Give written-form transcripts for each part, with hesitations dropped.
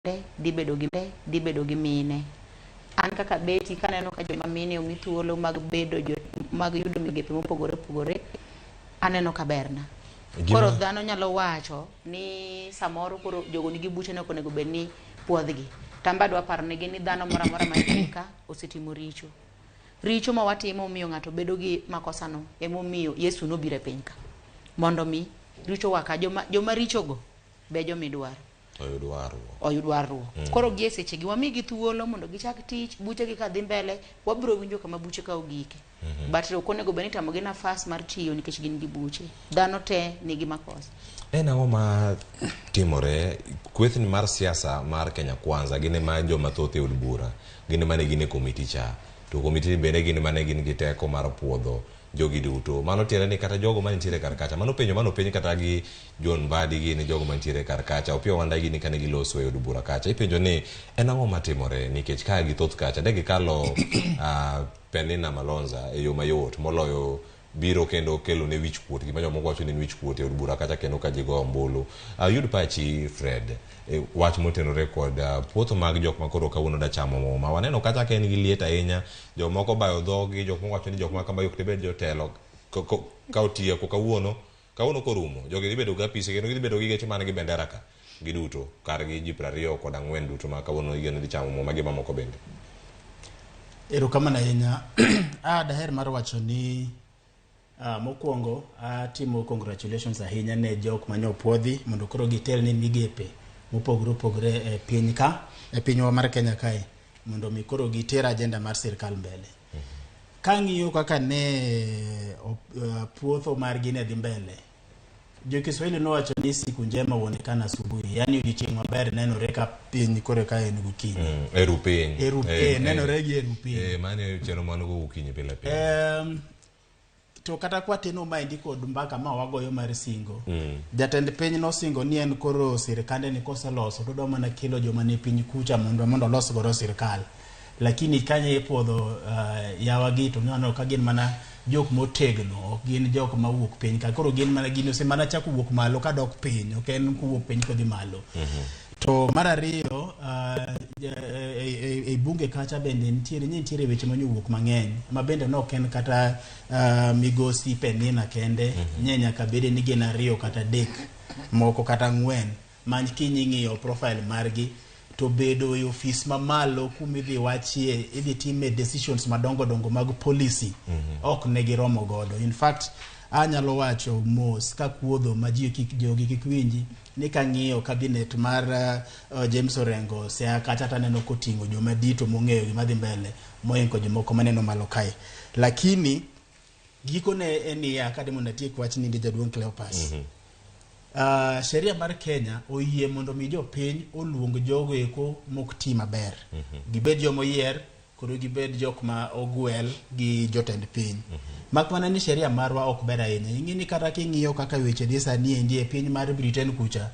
Dhi bedo gi dhi bedo gi mine. An kaka Betty kaneno ka joma mine omi thuolo mag bedo jo, mag yudo migepe mopogore opogore, aneno ka berna. Koro dhano nyalo wacho ni samoro koro jogo nigi buche ne ok onego bed ni puodhgi. To an be adwa paro negi ni dhano moro amora ma e piny ka osetimo richo. Richo ma watimo miyo ng'ato bedo gi makosano emomiyo Yesu nobiro e piny ka. Mondo mi richowa ka joma, joma richogo be jomidwaro. Oyud warruok. Oyud warruok. Koro gie sechegi wamigi thuolo mondo gichak tich, buchegi ka dhi mbele, wabiro winjo kama buche ka ogike. But ok onego bed ni itamogi nafas mar tiyo nikech gin gi buche. Dhano te nigi makosa. En ang'o ma timore kwethni mar siasa mar Kenya Kwanza gin ema joma thoth e od bura gin ema ne gin e komiti cha to komiti ni bende gin ema ne gin gi teko mar puodho jogi duto. Mano tiende ni kata jogo manitiere kar kacha, mano penjo mano penj kata gi John Mbadi gini jogo mantiere kar kacha, Opiyo Wandayi gini kane giloso e od bura kacha, ipenjo ni en ang'o matimore nikech ka githoth kacha ne gikalo uh, Penina Malonza e yo mayot moloyo biro kendo kelo ne wich kuot gima jomoko wacho ni en wich kuot e od bura kacha kendo ka ji goyo ombulu. Uh, yud pachi Fred e wach motenore kod uh, puotho mag jok ma koro kawuono da chamo muma. Waneno kacha ka en gi liet ahinya, jomoko bayo dhogi, jok moko wacho ni jok ma kama ok dibed jotelo ka otieko kawuono kawuono korumo jogi dhi bedo gi apise kendo gidhi bedo gi geche man gi bendera ka giduto kargi ji 24 duto ma kawuono igeno dhi chamo muma gi mamoko bende. Erokamano ahinya. Ah, daher mar wacho ni ah, mokwongo atimo congratulations ahinya ne jok mane opuodhi mondo koro gitel ne migepe mopogore opogore e piny ka e pinywa mar Kenya kae mondo mi koro giter agenda mar sirkal mbele. Kang'iyo kaka ne eh, puotho margi ne dhi mbele, jo Kiswahili nowacho ni siku njema huonekana asubuhi, yani odiochieng' maber nenore ka piny koro ka en gokinyi. E ru piny. E ru- eh, nenore gi e ru piny. Eh, mano e chenro man go gokinyi pile pile. To kata kwateno maendi kod mbaka ma wagoyo mar singo mm. jatend piny nosingo ni en koro sirikande ni koseloso to odwa mana kelo joma ne piny kucha mondo mondo olos godo sirikal lakini kanye ipuodho uh, yawa gi to neno ka gin mana jok motegno ok gin jok mawuok piny ka koro gin mana gin ose mana chako wuok malo kadok piny ok en kowuok piny kodhi malo mm -hmm. To mar ariyo, uh, e, e, e bunge kacha bende nitiere ni nitiere weche mane owuok mang'eny ma bende ne ok en kata uh, migosi Penina kende mm -hmm. nye nyaka bede ni gin ariyo kata adek moko kata ang'wen ma kiny ing'iyo profile margi to bedo e ofis mamalo kuma idhi wachie idhi time decisions madongo dongo mag policy mm -hmm. ok ne giromo godo in fact anyalo wacho mos ka kuodho ma ji kik jogi kik winji ni kang'iyo cabinet mar uh, James Orengo Siaya kacha taneno koting'o joma dito mong'eyo gima dhi mbele moingo jomoko maneno malo kae lakini gikone en niya kade mondo atiek wachni ndi jaduong' Cleopas mm -hmm. Uh, sheria mar Kenya oyie mondo mi jopiny oluong jogo eko mok ti maber mm -hmm. gibed joma oyier koro gibed jok ma ogwel gi jotend piny. Mak mana ni sheria marwa ok ber ahinya. Ing'e ni kata king'iyo kaka weche dhi sani endi e piny mar Britain kucha,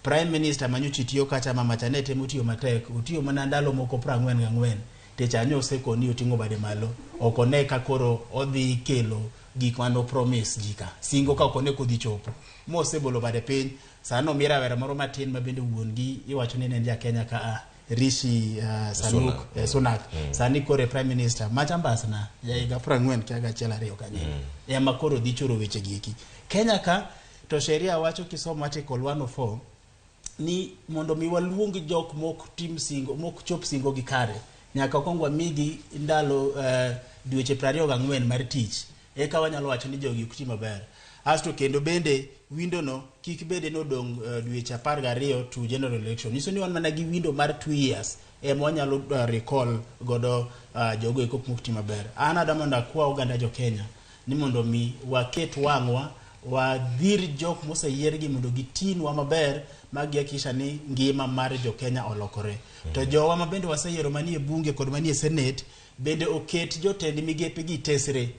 Prime Minister manyocha tiyo kacha mamacha ne temo tiyo matek, otiyo mana ndalo moko 44 techa nyo osekoni oting'o bade malo. Ok one ka koro odhi kelo gik mane promise ji ka. Singo ka ok one kodhi chopo. Mosebolo bade piny, sani omi rawera moro matin ma bende wuon gi iwacho ni ne en ja Kenya ka a. Rishi uh, Sanuk, Sunak. Eh, Sunak. Mm. Sani koro e prime minister macha mbasna ja higa 40 kia gachiel ariyo kanyo mm. ema koro dhi choro weche gi eki. Kenya ka to sheria wacho kisomo article 104 ni mondo mi waluong jok mok tim singo mok chop singo gi kare nyaka kwong wamigi ndalo uh, dweche 24 mar tich eka wanyalo wacho ni jogi ok ti maber. Asto kendo bende window no kik bede ni odong' uh, dweche 12 to general election. Nyiso ni wan mana gi window mar 2 years ema wanyalo uh, recall godo uh, jogo eko mok ti maber. An adwa mondo akwa oganda jo Kenya ni mondo mi waket wang'wa wadhir jok moseyiergi mondo gitinwa maber ma gihakikisha ni ngima mar jo Kenya olokore. To jowa ma bende waseyiero manie bunge kod manie senate bende oket jotend migepe gi tesre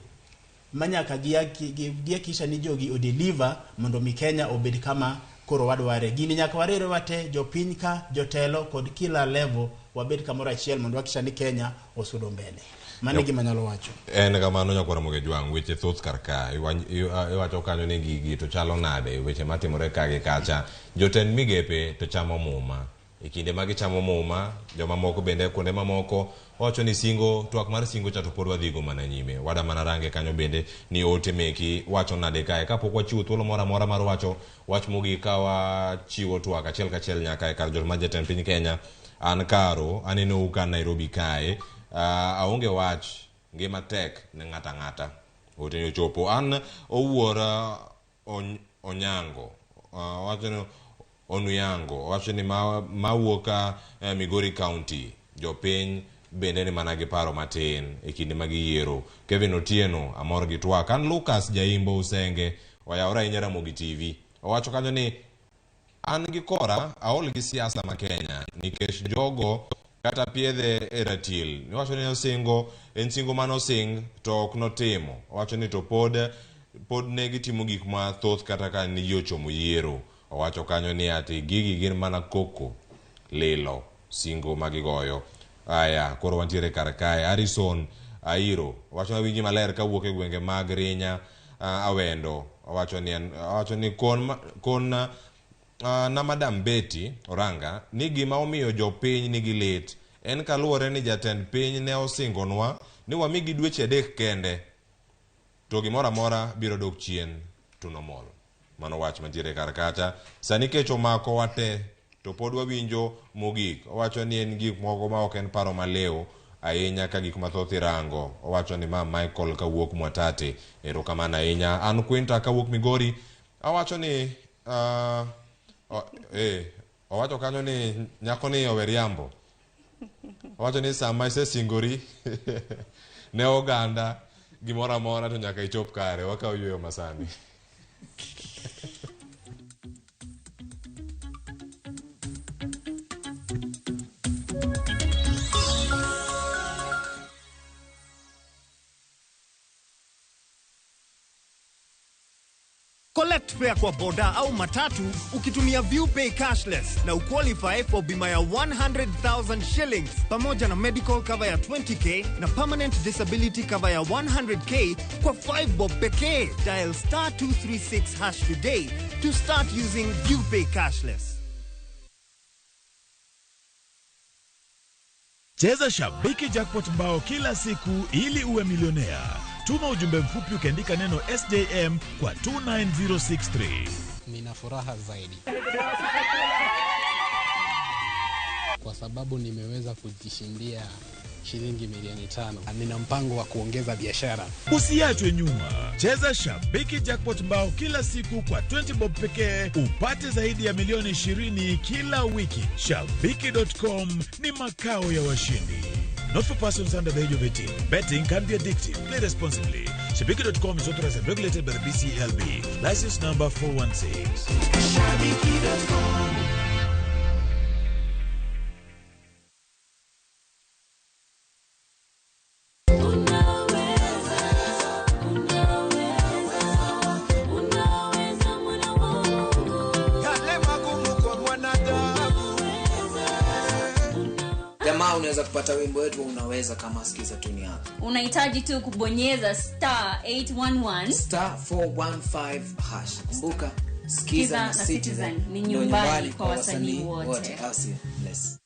ma nyaka gihakikisha ni jogi o deliver mondo mi Kenya obed kama koro wadware. Gini nyaka wariwre wate, jopiny ka, jotelo kod kila level wabed kamoro achiel mondo wahakikisha ni Kenya osudo mbele. Mano e gima anyalo wacho. En kamano nyakwar Ramogi Ajwang', weche thoth kar ka. Iwacho kanyo ni gigi to chalo nade, weche matimore ka gi kacha. Jotend migepe to chamo muma. E kinde ma gichamo muma, jomamoko bende kuonde mamoko wacho ni singo, twak mar singo cha to pod wadhigo mana nyime. Wada mana range kanyo bende ni ote meki wacho nade kae. Kapok wachiwo thuolo moro amora mar wacho wach mogik ka wachiwo twak achiel kachiel nyaka e kar jot mar jatend piny Kenya. An Karo, anenou ka Nairobi kae. Aonge wach, ngima tek ne ng'ato ang'ata. Ote ni ochopo. An Owuor Onyango, wacho ni Onuyango, wacho ni mawuok Migori County, jopiny bende ni mana gi paro matin e kinde mag yiero. Kevin Otieno, amor gi twak. An Lucas Jaimbo Usenge, oyawore ahinya Ramogi TV. Owacho kanyo ni an gi kora aol gi siasa ma Kenya nikech jogo kata piedhe e ratil. Owacho ni osingo, en singo mane osing to ok notimo. Owacho ni to pod ne gitimo gik mathoth kata ka ni ji ochomo yiero. Owacho kanyo ni ati gigi gin mana koko lilo singo magigoyo. Aya, koro wantiere kar kae. Harrison Airo owacho ni winji maler kawuok e gwenge mag Rinya, Awendo. Owacho ni kon na Madam Betty Oranga ni gima omiyo jopiny nigi lit en kaluwore ni jatend piny ne osingonwa ni wamigi dweche 3 kende to gimoro amora biro dok chien to normal. Mano wach mantiere kar kacha. Sani kech omako wate to pod wawinjo mogik. Owacho ni en gik moko ma ok en paro maliw ahinya ka gik mathoth irango. Owacho ni ma Michael kawuok Mwatate. Erokamano ahinya. An Quinta kawuok Migori. Awacho ni owacho kanyo ni nyako ni owe riambo. Owacho ni sama isesingori ne oganda gimoro amora to nyaka ichop kare. Wakaw yueyo masani. Collect fare kwa boda au matatu ukitumia ViewPay cashless na uqualify for bima ya 100,000 shillings pamoja na medical cover ya 20k na permanent disability cover ya 100k kwa 5 bob pekee. Dial star 236 hash today to start using ViewPay cashless. Cheza Shabiki Jackpot mbao kila siku ili uwe milionea. Tuma ujumbe mfupi ukiandika neno SJM kwa 29063. Nina furaha zaidi kwa sababu nimeweza kujishindia shilingi milioni 5. Nina mpango wa kuongeza biashara. Usiachwe nyuma. Cheza Shabiki Jackpot mbao kila siku kwa 20 bob pekee upate zaidi ya milioni 20 kila wiki. Shabiki.com ni makao ya washindi. Not for persons under the age of 18. Betting can be addictive. Play responsibly. Shabiki.com is authorized and regulated by the BCLB. License number 416. Shabiki.com. Unaweza kupata wimbo wetu unaweza kama sikiza tuni yako. Unahitaji tu kubonyeza star 811 star 415 hash. Kumbuka sikiza na Citizen ni nyumbani kwa wasanii wote. Bless.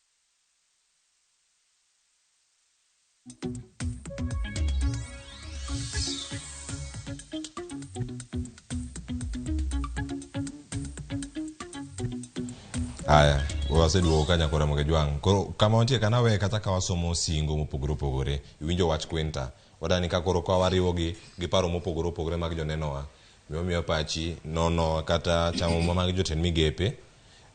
Aya, waseduogo ka nyakora Mogejwang'. Koro kama wantie kana we kata ka wasomo singo mopogore opogore, iwinjo wach Quinta. Wadani ka koro ka wariwo gi paro mopogore opogore mag jonenowa, miyo pachi nono kata chamo mag jotend migepe,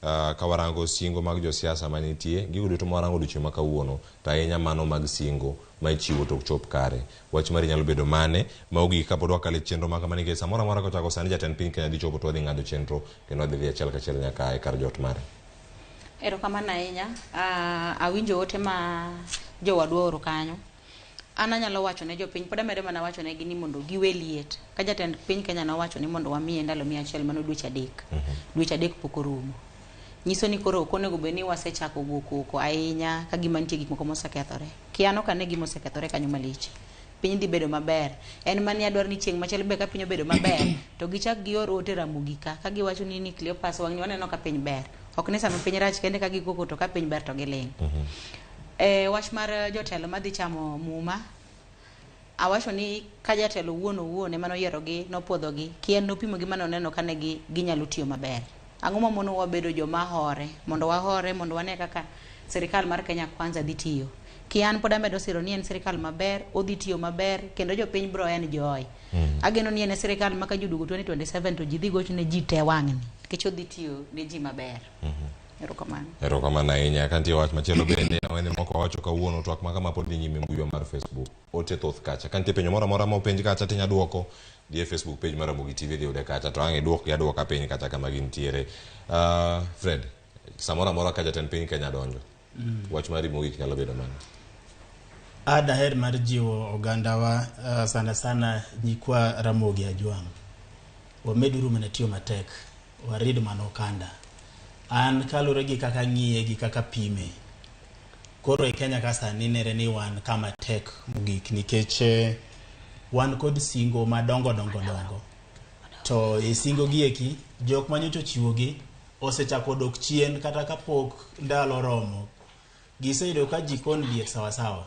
ka warango singo mag josiasa manitie, gigo duto ma warango odiochieng' ma kawuono, to ahinya mano mag singo ma ichiwo to ok chop kare. Wach mari nyalo bedo mane ma ogik kapod wakalo e chenro ma kama, nikech samoro amora kochako sani jatend piny Kenya dhi chopo to wadhi ng'ado chenro kendo wadhi dhi achiel kachiel nyaka e kar jot mare. Erokamano ahinya. Awinjo ote ma jowadwa ooro kanyo. An anyalo wacho ne jopiny, pod amedo mana wacho negi ni mondo giwe liet. Ka jatend piny Kenya nowacho ni mondo wamiye ndalo 100 mano dweche 3. Dweche 3 pok orumo. Nyiso ni koro ok onego bed ni wasechako go koko ahinya ka gima nitie gik moko mosekethore. Kiano ka ne gima osekethore kanyo malich. Piny dhi bedo maber. En mani adwaro ni chieng' machielo be ka piny obedo maber to gichak gior ote Ramogi ka giwacho ni Cleopas wang'ni waneno ka piny ber. Ok ni sama piny rach kende ka gikoko to ka piny ber to giling'. Wach mar jotelo madhi chamo muma, awacho ni ka jatelo owuon owuon ema noyierogi, nopuodhogi, kien nopimogi mane oneno ka ne ginyalo tiyo maber. Ang'o mamono wabedo joma hore? Mondo wahore, mondo wane kaka sirikal mar Kenya Kwanza dhi tiyo. Kian pod amedo siro ni en sirikal maber, odhi tiyo maber, kendo jopiny bro enjoy. Ageno ni en e sirikal ma ka ji oduogo 2027 to ji dhi gocho ne ji te wang'ni, nikech odhi tiyo ne ji maber. Erokamano. Erokamano ahinya. Ka nitie wach machielo bende, awene moko wawacho kawuono, twak ma kama pod dhi nyime e mbui mar Facebook. Ote thoth kacha. Ka nitie penjo moro amora ma openj kacha tinya duoko, dhi e Facebook page mar Ramogi TV dhi yude kacha to ang' iduokgi aduoka piny kacha kama gintiere. Fred, samoro amora ka jatend piny Kenya donjo, wach mari mogik nyalo bedo mane? A daher mar jiwo ogandawa sana sana nyikwa Ramogi Ajwang'. Wameduru mana tiyo matek, warid mana okanda. An kaluwore gi kaka ng'iye gi kaka pime. Koro e Kenya ka sani nere ni wan kama tek mogik nikech wan kod singo madongo dongo dongo. To e singo gi eki, jok manyocha ochiwogi osechako dok chien kata kapok ndalo oromo. Giseyudo ka jikon liet sawasawa.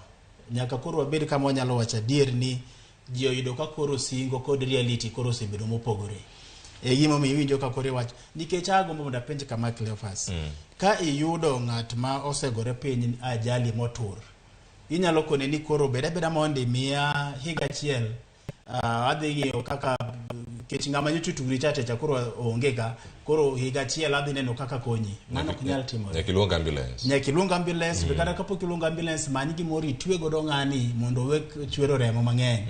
Nyaka koro wabed kama wanyalo wacho adier ni ji oyudo ka koro singo kod reality koro osebedo mopogore. E gimomiyo iwinjo ka koro iwacho nikech agombo mondo apenj kama Cleophas. Ka iyudo ng'at ma osegore piny ajali motur, inyalo kone ni koro bed abeda mondi miya higa achiel adhi ng'iyo kaka kech ng'ama nyocha oturi cha cha koro onge ka koro higa achiel adhi neno kaka konyi. Mano ok nyal timore. Nyaka iluong ambulance. Nyaka iluong ambulance, mm. Kata kapok iluongo ambulance many gimoro itwe godo ng'ani mondo owek chwero remo mang'eny.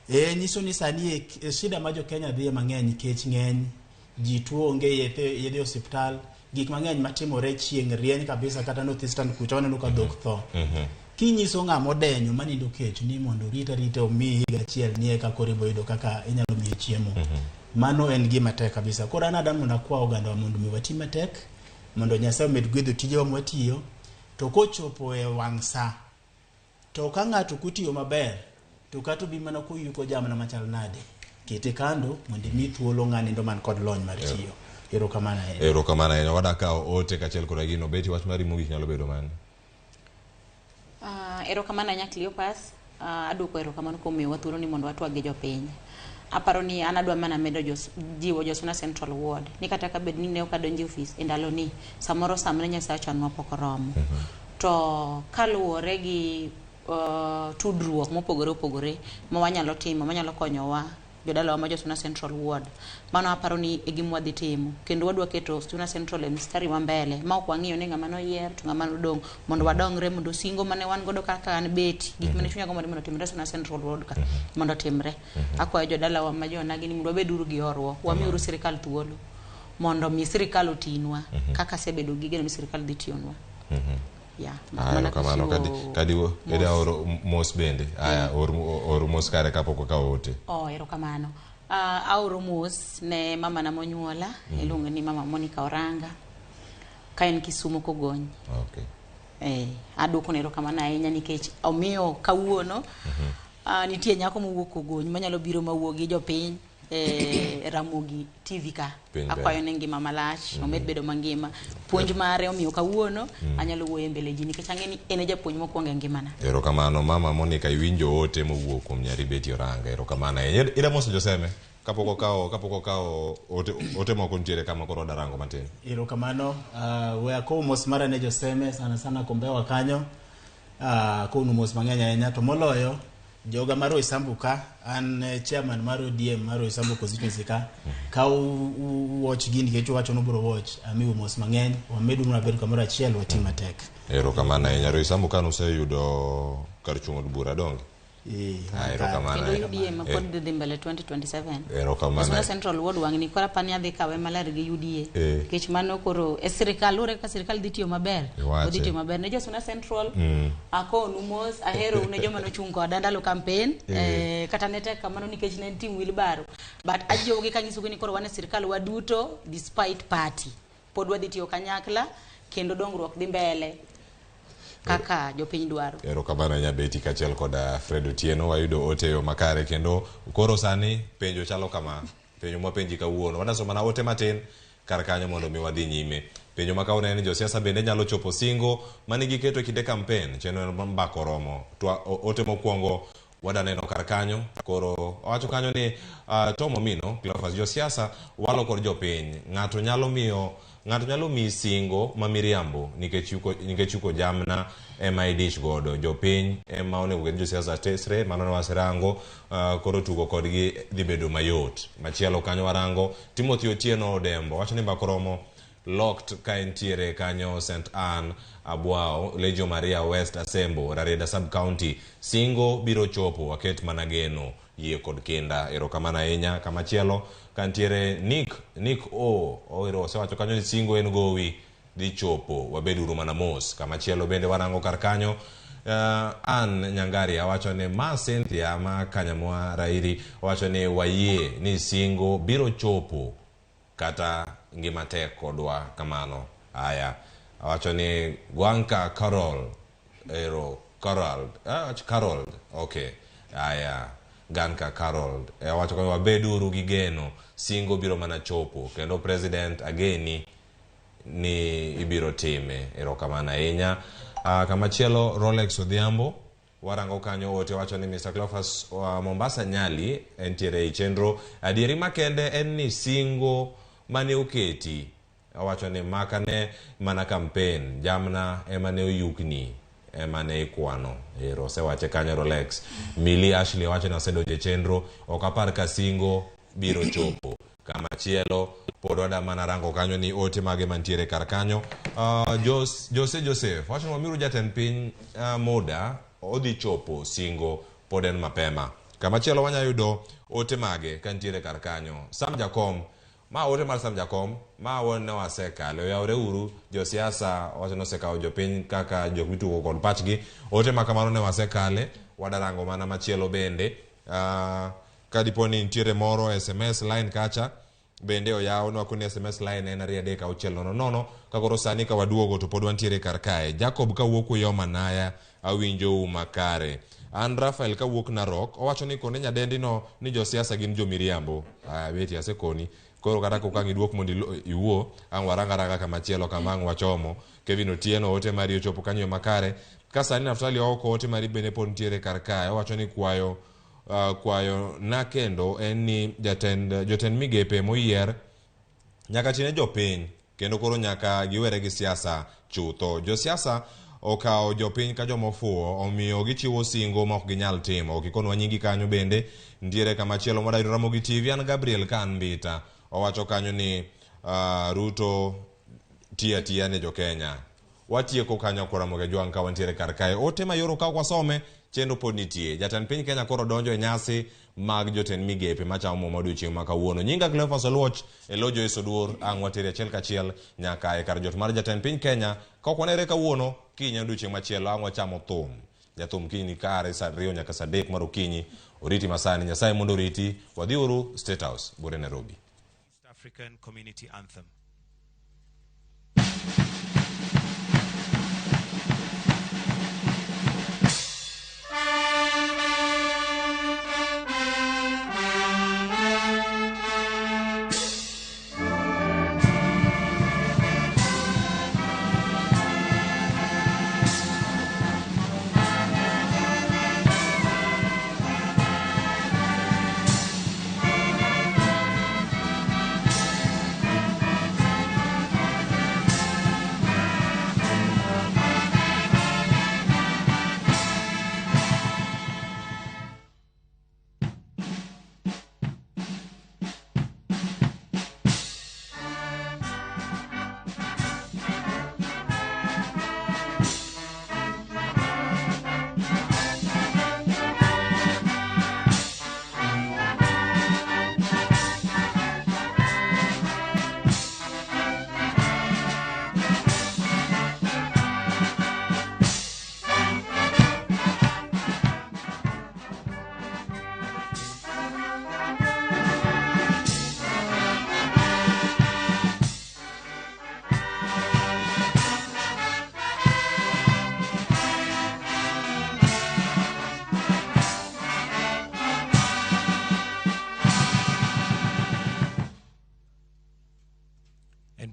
Nyiso ni sani shida ma jo Kenya dhiye mang'eny nikech ng'eny ji tuo onge yedhe osiptal, gik mang'eny matimore chieng' rieny kabisa kata North Eastern kucha waneno ka dhok tho. Kinyiso ng'ama odenyo manindo kech ni mondo orit arita omiyi higa achiel ni eka koro ibo yudo kaka inyalo miye chiemo. Mano en gima tek kabisa. Koro an adwa mondo akwa ogandawa mondo mi wati matek mondo Nyasaye omed gwedho tijewa mwatiyo to kochopo e wang' sa to ka ng'ato ok otiyo maber to kata obi mana koyuko jamna machal nade kete kando mondo imi thuolo ng'anindo man kod lony mar tiyo. Erokamano ahinya. Erokamano ahinya. Wadwa kawo ote kaachiel koda gino. Betty, wach mari mogik nyalo bedo mane? Erokamano ahinya Cleophas. Aduoko erokamano kuom miyowa thuolo ni mondo watwag gi jopiny. Aparo ni an adwa mana medo jiwo jo Suna Central Ward ni kata ka bed ni ne ok adonjo e ofis e ndalo ni samoro samne Nyasaye ochanwa pok oromo. To kaluwore gi tudruok mopogore opogore ma wanyalo timo manyalo konyowa jodalawa ma jo Suna Central Ward. Mano aparo ni e gima wadhi timo kendo wadwa keto Suna Central e mstari wa mbele ma ok wang'iyo ni ng'ama noyier to ng'ama nodong' mondo wadongre mondo singo mane wan godo kaka an Betty gik mane chunya gombo ni mondo otimre Suna Central Ward ka mondo otimre. Akwayo jodalawa ma jonagi ni mondo wabeduru gi horuok, wamiuru sirikal thuolo mondo mi sirikal otinwa kaka asebedo gi geno ni sirikal dhi tiyonwa. Yeah, mana Erokamano. kachiwo Kadi mos. oro mos bende. Aya, or mos kare kapok wakawo ote. Oh, erokamano. Aoro mos ne mama na monyuola, iluongo ni mama Monica Oranga, ka en Kisumu Kogony. Aduoko ne erokamano ahinya nikech omiyo kawuono nitie nyako mowuok Kogony manyalo biro mawuo gi jopiny Ramogi TV ka. Piny ber. Akwayo ne ngima malach, omed bedo mangima. Puonj mare omiyo kawuono anyalo wuoyo e mbele ji nikech ang'e ni en e japuonj mokwongo e ngimana. Erokamano mama Monica, iwinjo ote mowuok kuom nyari Betty Oranga. Erokamano ahinya. Ida moso Joseme kapok okawo ote moko nitiere kama koro wadarango matin. Erokamano. We akow mos mara ne Joseme sana sana Kombewa kanyo. Akownu mos mang'eny ahinya to moloyo joga mar Roysambu ka an chairman mar ODM mar Roysambu constituency ka ka watch gini nikech uwacho ni ubiro watch amiu mos mang'eny wamedu maber kamoro achiel wati matek. Erokamano ahinya. Roysambu ka nuseyudo kar chung' od bura donge? Erokamano. Kendo UDA ma pod dhi mbele 2027. Erokamano. Suna Central Ward wang'ni koro apani adhi kawe maler gi UDA. Nikech mano koro e sirikal luwore ka sirikal dhi tiyo maber. Iwache. Odhi tiyo maber ne jo Suna Central. Akonu mos ahero ne joma nochung' koda ndalo campaign. Kata ne tek kamano nikech ne en team wheelbarrow. But ajiwogi kanyisogi ni koro wan e sirikal waduto despite party. Pod wadhi tiyo kanyakla kendo dongruok dhi mbele kaka jopiny dwaro. Erokamano ahinya Betty kaachiel kod Fred Otieno. Wayudo ote yo makare kendo koro sani penjo chalo kama. Penjo mwapenji kawuono. Wadaso mana ote matin kar kanyo mondo mi wadhi nyime. Penjo ma kawuono en ni josiasa bende nyalo chopo singo mane giketo e kinde kampen. Chenro en mbaka oromo. To ote mokwongo wada neno kar kanyo. Koro owacho kanyo ni Tom Omino, Cleophas, josiasa walo kod jopiny. Ng'ato nyalo miyo ng'ato nyalo miyi singo ma miriambo nikech yuko jamna ema idich godo. Jopiny ema onego ket josiasa tesre, mano ne waserango, koro tugo kodgi dhi bedo mayot. Machielo kanyo warango Timothy Otieno Odembo wacho ni mbaka oromo locked ka entiere kanyo St Anne Abwao, Legio Maria West Asembo, Rarieda Sub County. Singo biro chopo, waket mana geno, yie kod kinda. Erokamano ahinya. Kamachielo kantiere Nick O ero osewacho kanyo ni singo en gowi dhi chopo, wabeduru mana mos. Kamachielo bende warango kar kanyo Ann Nyangaria wacho ni ma Cynthia ma Kanyamwa Rairi wacho ni wayie ni singo biro chopo kata ngima tek kodwa kamano. Aya, wacho ni Gwanka Carol ero Carol, Carol, okay. Aya, Ganka Carol wacho ni wabeduru gi geno, singo biro mana chopo kendo president ageni ni ibiro time. Erokamano ahinya. Kamachielo Rolex Odhiambo warango kanyo ote wacho ni Mr. Cleophas Mombasa Nyali entiere e chenro. Adieri makende en ni singo mane oketi, owacho ni maka ne mana campaign, jamna ema ne oyukni, ema ne ikwano. Ero osewache kanyo Rolex. Mili Ashley wacho ni osedonjo e chenro, ok apar ka singo biro chopo. Kamachielo pod wada mana rango kanyo ni ote mage mantiere kar kanyo. Jose Joseph wacho ni wamiuru jatend piny muda odhi chopo singo pod en mapema. Kamachielo wanya yudo ote mage kantiere kar kanyo. Sam Jakom, ma ote mar Sam Jakom, ma ne wasekale. Oyawre uru, josiasa wacho ni osekawo jopiny kaka jok mitugo kod pachgi. Ote ma kamano ne wasekale, wadarango mana machielo bende. Ka dipo ni nitiere moro SMS line kacha bende oyaw nwa koni SMS line en 2 3 6 0 0. Ka koro sani ka waduogo to pod wantiere kar kae. Jacob kawuok Uyoma Naya, awinjou makare. An Rafael kawuok Narok, owacho ni kone nyadendi no ni josiasa gin jomiriambo. Aya, beti asekoni. Koro kata kokang' iduok mondo iwuo, ang' waranga ranga kamachielo kama ang' wachomo. Kevin Otieno ote mari ochopo kanyo makare. Ka sani Naftali oko ote mari bende pod nitiere kar kae. Owacho ni kwayo na kendo en ni jotend migepe moyier nyaka tine jopiny kendo koro nyaka giwere gi siasa chutho. Josiasa okawo jopiny ka jomofuwo, omiyo gichiwo singo ma ok ginyal timo. Ok ikonwa nyingi kanyo bende nitiere kamachielo mwadayudo Ramogi TV. An Gabriel ka an Mbita owacho kanyo ni Ruto tiyo atiya ne jokenya. Watieko kanyo koro Ramogi Ajwang' ka wantiere kar kae. Ote mayoro ka ok wasome chenro pod nitie. Jatend piny Kenya koro donjo e nyasi mag jotend migepe machamo muma odiochieng' ma kawuono. Nyinga Cleophas Oluoch, e lo Joyce Oduor, ang' wateri achiel kachiel nyaka e kar jot mar jatend piny Kenya. Ka ok wanere kawuono, kiny odiochieng' machielo ang' wachamo thum. Jathum kiny ni kare saa 2 nyaka saa 3 mar okinyi. Oriti masani, Nyasaye mondo oriti. Wadhiuru State House, Bure Nairobi. East African Community Anthem.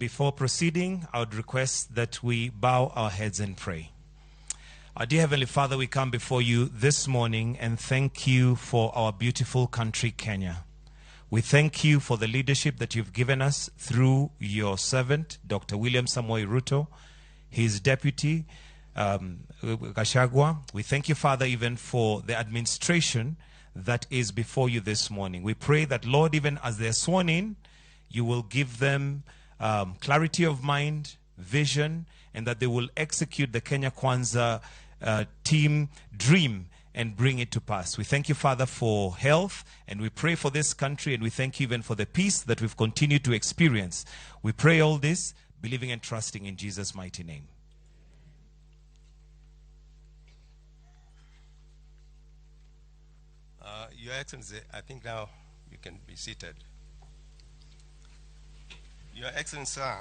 before proceeding, I would request that we bow our heads and pray. Our dear Heavenly Father, we come before you this morning and thank you for our beautiful country, Kenya. We thank you for the leadership that you've given us through your servant, Dr. William Samoei Ruto, his deputy, Gachagua. We thank you, Father, even for the administration that is before you this morning. We pray that, Lord, even as they're sworn in, you will give them clarity of mind, vision, and that they will execute the Kenya Kwanza team dream and bring it to pass. We thank you, Father, for health, and we pray for this country, and we thank you even for the peace that we've continued to experience. We pray all this, believing and trusting in Jesus' mighty name. Your Excellency, I think now you can be seated. Your Excellency, sir,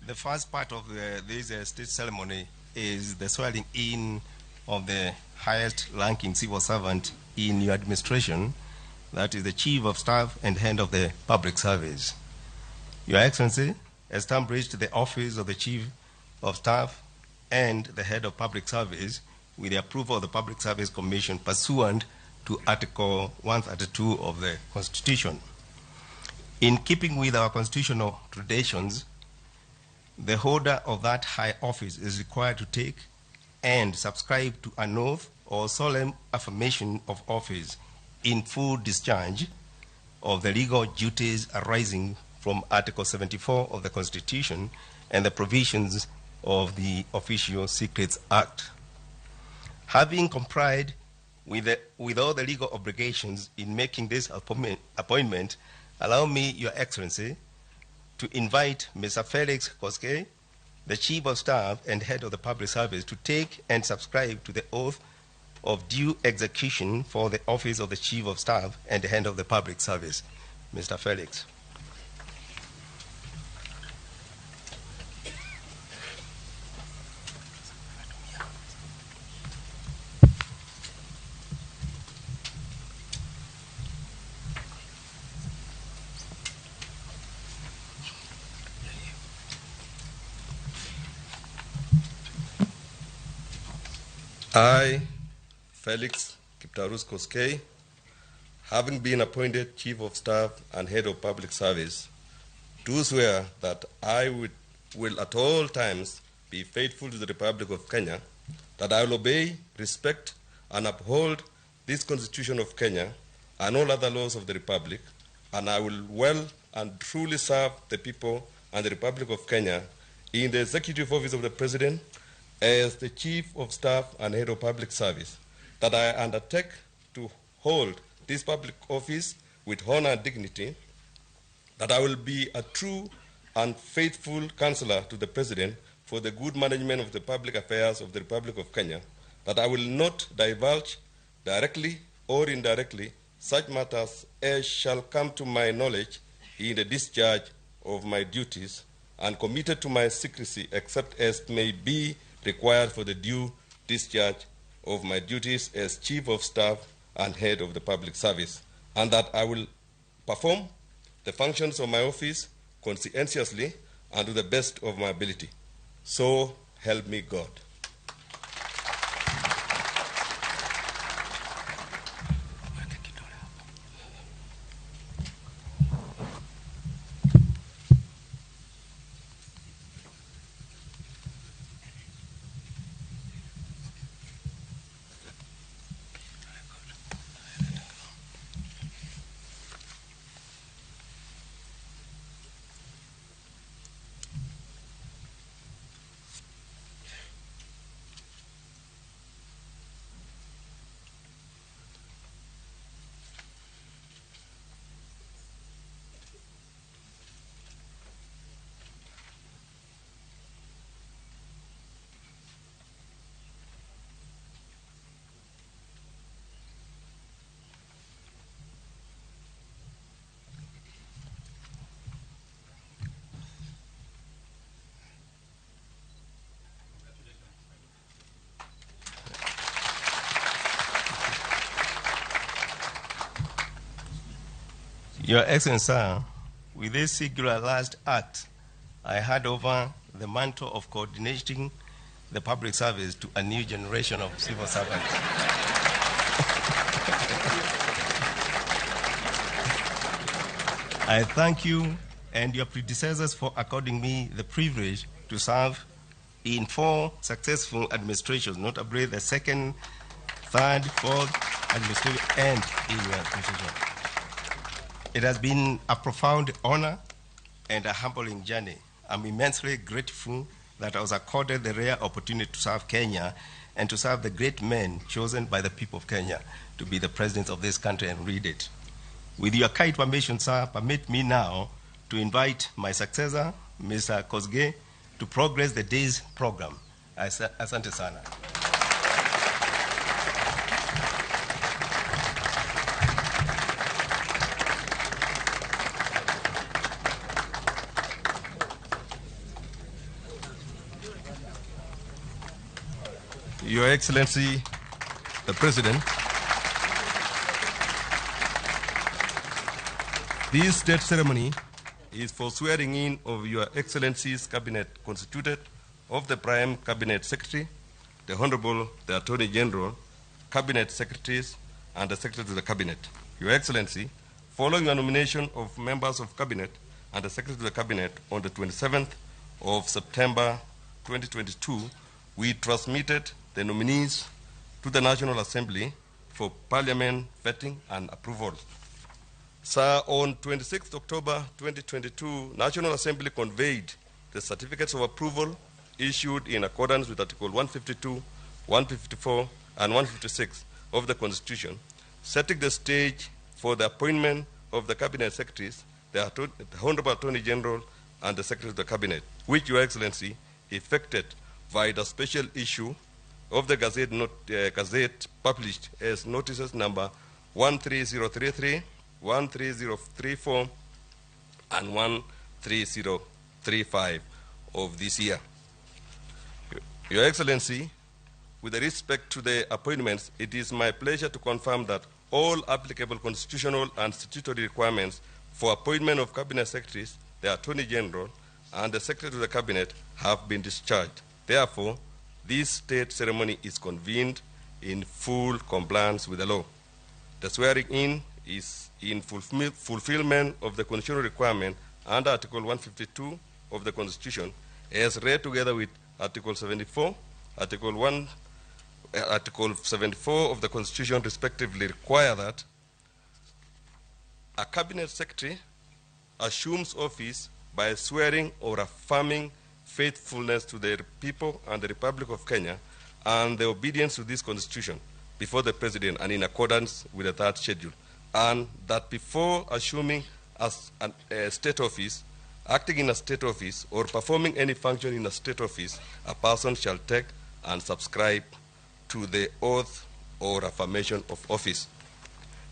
the first part of this state ceremony is the swearing in of the highest ranking civil servant in your administration, that is the Chief of Staff and Head of the Public Service. Your Excellency established the office of the Chief of Staff and the Head of Public Service with the approval of the Public Service Commission pursuant to Article 132 of the Constitution. In keeping with our constitutional traditions, the holder of that high office is required to take and subscribe to an oath or solemn affirmation of office in full discharge of the legal duties arising from Article 74 of the Constitution and the provisions of the Official Secrets Act. Having complied with all the legal obligations in making this appointment, allow me, Your Excellency, to invite Mr. Felix Koskei, the Chief of Staff and Head of the Public Service, to take and subscribe to the oath of due execution for the office of the Chief of Staff and the Head of the Public Service. Mr. Felix. I, Felix Kiptarus Koskei, having been appointed Chief of Staff and Head of Public Service, do swear that I will at all times be faithful to the Republic of Kenya, that I will obey, respect, and uphold this Constitution of Kenya and all other laws of the Republic, and I will well and truly serve the people and the Republic of Kenya in the Executive Office of the President as the Chief of Staff and Head of Public Service, that I undertake to hold this public office with honor and dignity, that I will be a true and faithful counselor to the President for the good management of the public affairs of the Republic of Kenya, that I will not divulge directly or indirectly such matters as shall come to my knowledge in the discharge of my duties, and committed to my secrecy except as may be required for the due discharge of my duties as Chief of Staff and Head of the Public Service, and that I will perform the functions of my office conscientiously and to the best of my ability. So help me God. Your Excellency, sir, With this singular last act, I hand over the mantle of coordinating the public service to a new generation of civil servants. I thank you and your predecessors for according me the privilege to serve in 4 successful administrations, notably the second, third, fourth administration, and in your administration. It has been a profound honor and a humbling journey. I'm immensely grateful that I was accorded the rare opportunity to serve Kenya and to serve the great men chosen by the people of Kenya to be the presidents of this country and lead it. With your kind permission, sir, permit me now to invite my successor, Mr. Kosgei, to progress the day's program. Asante sana. Your Excellency, the President, this state ceremony is for swearing in of Your Excellency's Cabinet constituted of the Prime Cabinet Secretary, the Honorable the Attorney General, Cabinet Secretaries, and the Secretary to the Cabinet. Your Excellency, following the nomination of members of Cabinet and the Secretary to the Cabinet on the 27th of September 2022, we transmitted the nominees to the National Assembly for Parliament vetting and approval. Sir, on 26 October 2022, National Assembly conveyed the certificates of approval issued in accordance with Article 152, 154, and 156 of the Constitution, setting the stage for the appointment of the Cabinet Secretaries, the Honorable Attorney General, and the Secretary of the Cabinet, which Your Excellency effected via the special issue of the Gazette, Gazette published as notices number 13033, 13034, and 13035 of this year. Your Excellency, with respect to the appointments, it is my pleasure to confirm that all applicable constitutional and statutory requirements for appointment of Cabinet Secretaries, the Attorney General, and the Secretary to the Cabinet have been discharged. Therefore, this state ceremony is convened in full compliance with the law. The swearing in is in fulfillment of the constitutional requirement under Article 152 of the Constitution, as read together with Article 74, Article 74 of the Constitution, respectively, require that a Cabinet Secretary assumes office by swearing or affirming faithfulness to the people and the Republic of Kenya and the obedience to this Constitution before the President and in accordance with the third schedule, and that before assuming as a state office, acting in a state office, or performing any function in a state office, a person shall take and subscribe to the oath or affirmation of office.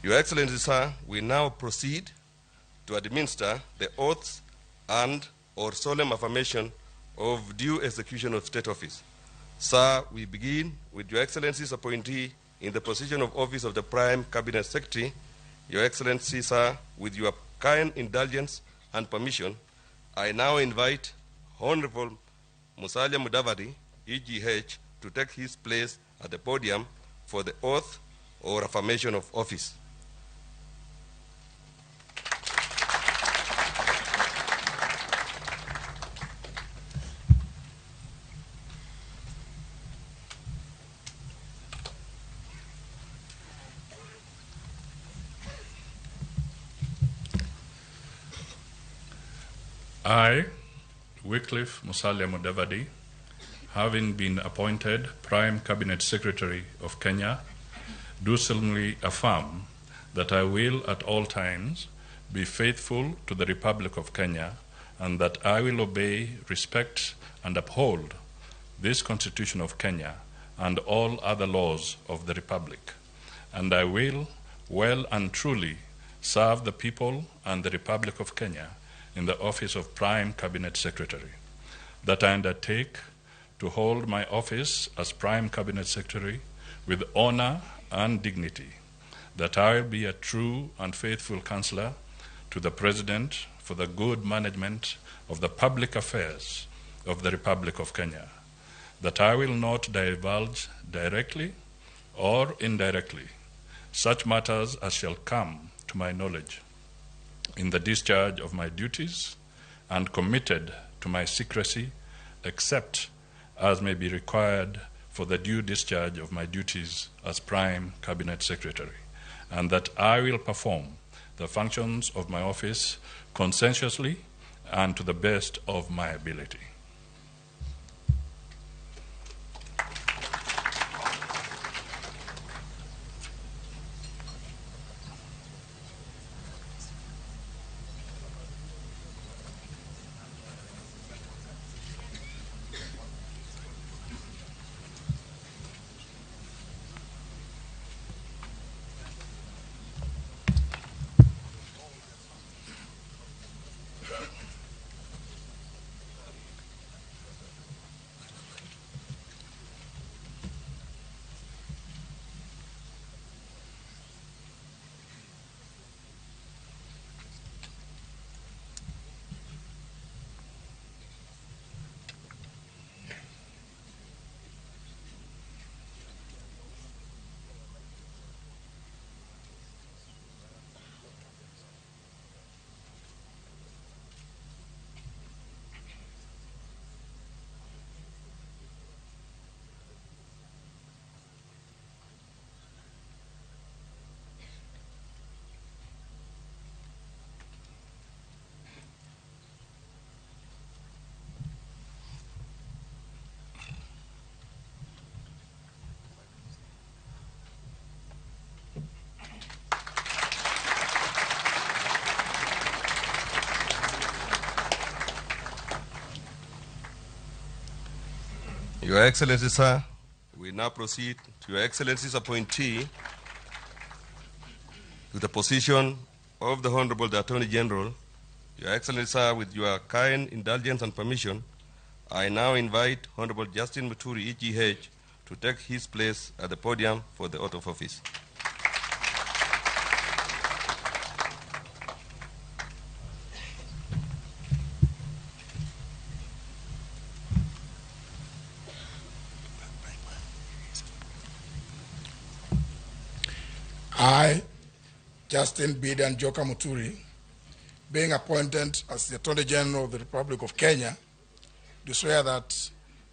Your Excellency, sir, we now proceed to administer the oaths and or solemn affirmation of due execution of state office. Sir, we begin with Your Excellency's appointee in the position of office of the Prime Cabinet Secretary. Your Excellency, sir, with your kind indulgence and permission, I now invite Honorable Musalia Mudavadi, EGH, to take his place at the podium for the oath or affirmation of office. I, Wycliffe Musalia Mudavadi, having been appointed Prime Cabinet Secretary of Kenya, do solemnly affirm that I will at all times be faithful to the Republic of Kenya and that I will obey, respect, and uphold this Constitution of Kenya and all other laws of the Republic. And I will well and truly serve the people and the Republic of Kenya in the office of Prime Cabinet Secretary, that I undertake to hold my office as Prime Cabinet Secretary with honor and dignity, that I will be a true and faithful counselor to the President for the good management of the public affairs of the Republic of Kenya, that I will not divulge directly or indirectly such matters as shall come to my knowledge in the discharge of my duties, and committed to my secrecy except as may be required for the due discharge of my duties as Prime Cabinet Secretary, and that I will perform the functions of my office conscientiously and to the best of my ability. Your Excellency, sir, we now proceed to Your Excellency's appointee to the position of the Honorable the Attorney General. Your Excellency, sir, with your kind indulgence and permission, I now invite Honorable Justin Muturi, EGH, to take his place at the podium for the oath of office. I, Justin Beda Njoka Muturi, being appointed as the Attorney General of the Republic of Kenya, do swear that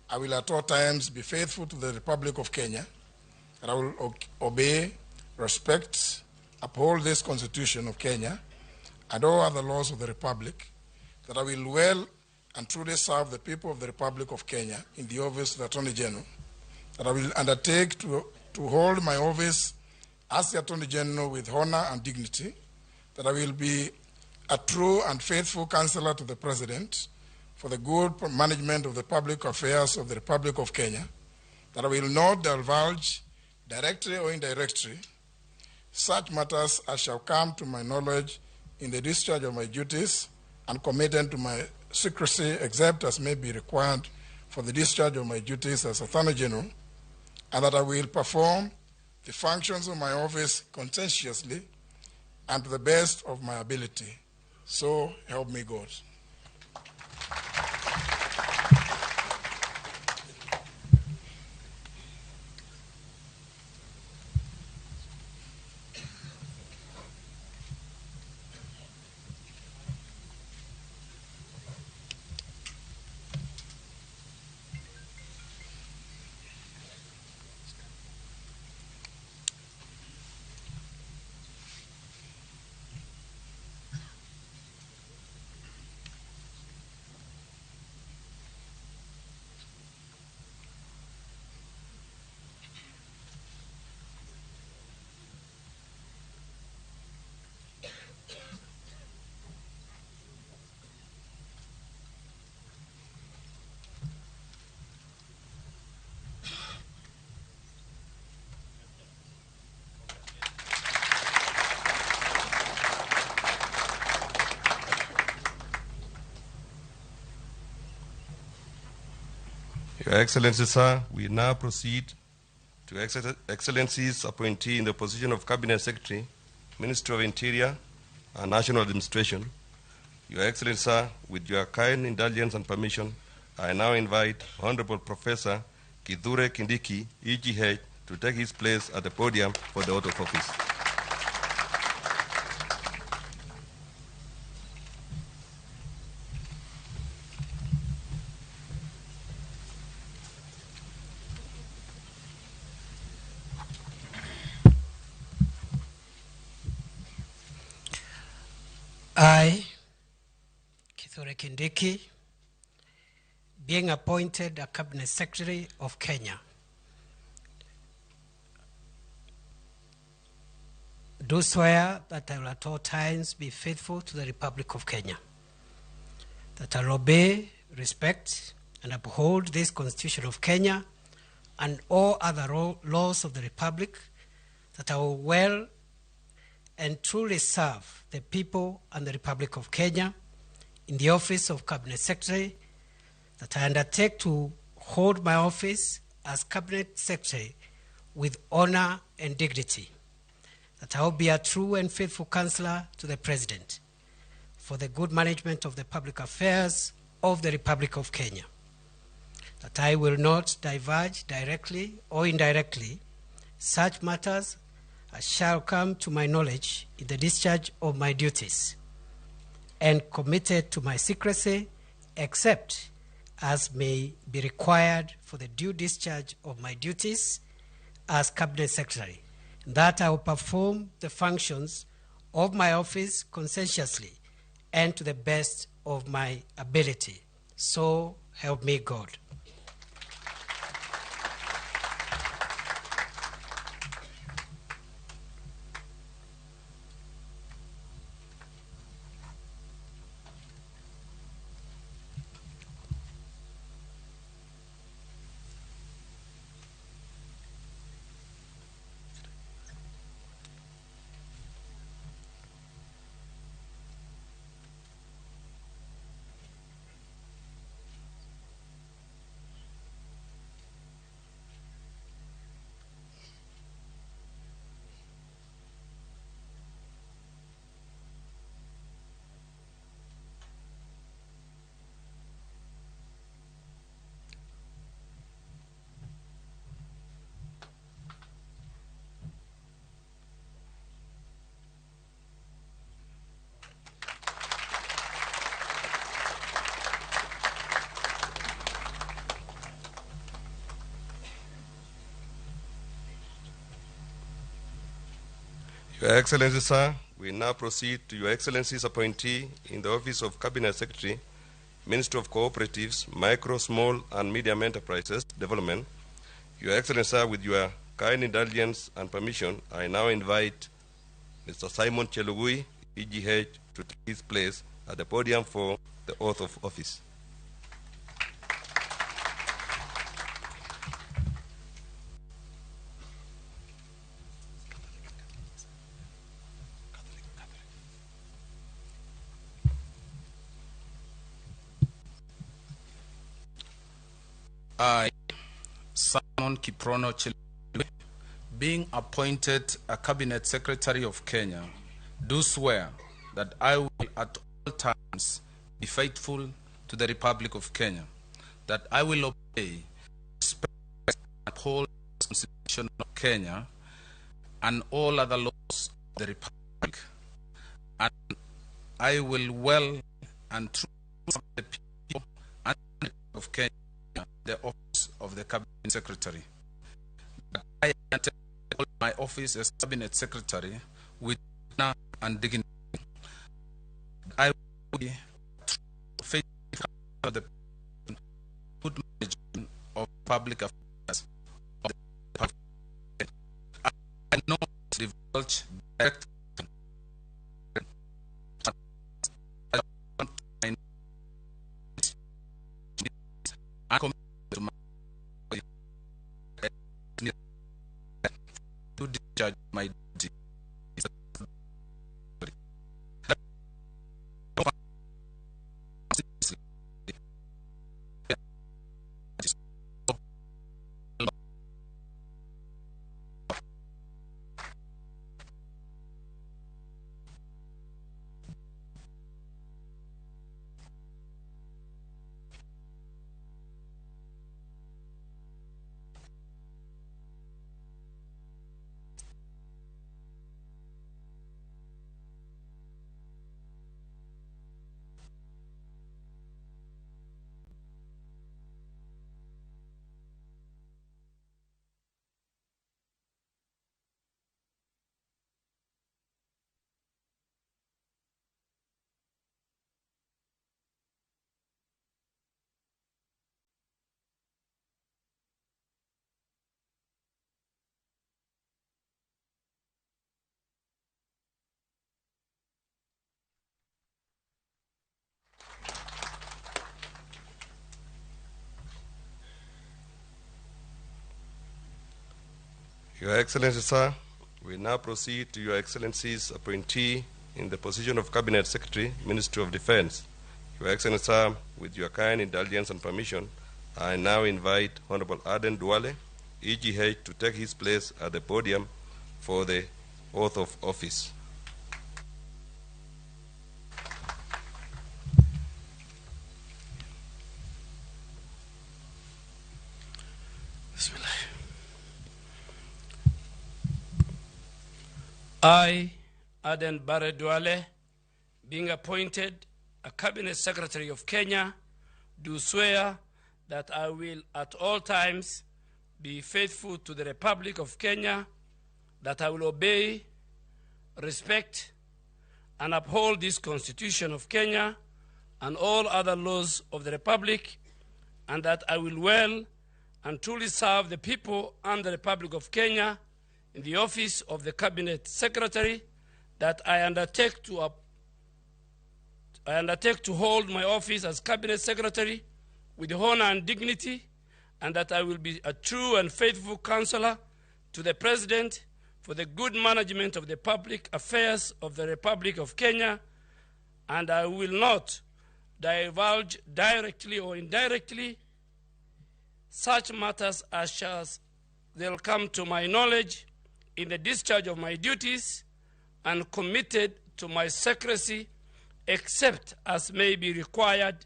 I will at all times be faithful to the Republic of Kenya, that I will obey, respect, uphold this Constitution of Kenya and all other laws of the Republic, that I will well and truly serve the people of the Republic of Kenya in the office of the Attorney General, that I will undertake to hold my office as the Attorney General with honor and dignity, that I will be a true and faithful counselor to the President for the good management of the public affairs of the Republic of Kenya, that I will not divulge, directly or indirectly, such matters as shall come to my knowledge in the discharge of my duties, and committed to my secrecy except as may be required for the discharge of my duties as Attorney General, and that I will perform the functions of my office conscientiously and to the best of my ability. So help me God. Your Excellency, sir, we now proceed to Excellency's appointee in the position of Cabinet Secretary, Ministry of Interior and National Administration. Your Excellency, sir, with your kind indulgence and permission, I now invite Honorable Professor Kithure Kindiki, EGH, to take his place at the podium for the oath of office. I, Kithure Kindiki, being appointed a Cabinet Secretary of Kenya, do swear that I will at all times be faithful to the Republic of Kenya, that I will obey, respect, and uphold this Constitution of Kenya and all other laws of the Republic, that I will well and truly serve the people and the Republic of Kenya in the office of Cabinet Secretary, that I undertake to hold my office as Cabinet Secretary with honor and dignity, that I will be a true and faithful counselor to the President for the good management of the public affairs of the Republic of Kenya, that I will not diverge directly or indirectly such matters as shall come to my knowledge in the discharge of my duties, and committed to my secrecy except as may be required for the due discharge of my duties as Cabinet Secretary, that I will perform the functions of my office conscientiously and to the best of my ability. So help me God. Your Excellency, sir, we now proceed to Your Excellency's appointee in the Office of Cabinet Secretary, Minister of Cooperatives, Micro, Small and Medium Enterprises Development. Your Excellency, sir, with your kind indulgence and permission, I now invite Mr. Simon Chelugui, EGH, to take his place at the podium for the oath of office. I, Simon Kiprono Chelugui, being appointed a Cabinet Secretary of Kenya, do swear that I will at all times be faithful to the Republic of Kenya, that I will obey, respect, and uphold the Constitution of Kenya and all other laws of the Republic, and I will well and truly serve the people and the Republic of Kenya, the office of the Cabinet Secretary. That I enter my office as Cabinet Secretary with honor and dignity. I will be faithful to the good management of public affairs of the Republic. I will not divulge direct and to my to discharge my duty. Your Excellency, sir, we now proceed to Your Excellency's appointee in the position of Cabinet Secretary, Ministry of Defense. Your Excellency, sir, with your kind indulgence and permission, I now invite Honorable Aden Duale, EGH, to take his place at the podium for the oath of office. I, Aden Barre Duale, being appointed a Cabinet Secretary of Kenya, do swear that I will at all times be faithful to the Republic of Kenya, that I will obey, respect, and uphold this Constitution of Kenya and all other laws of the Republic, and that I will well and truly serve the people and the Republic of Kenya in the office of the Cabinet Secretary, that I undertake to hold my office as Cabinet Secretary with honor and dignity, and that I will be a true and faithful counselor to the President for the good management of the public affairs of the Republic of Kenya, and I will not divulge directly or indirectly such matters as shall they'll come to my knowledge in the discharge of my duties, and committed to my secrecy, except as may be required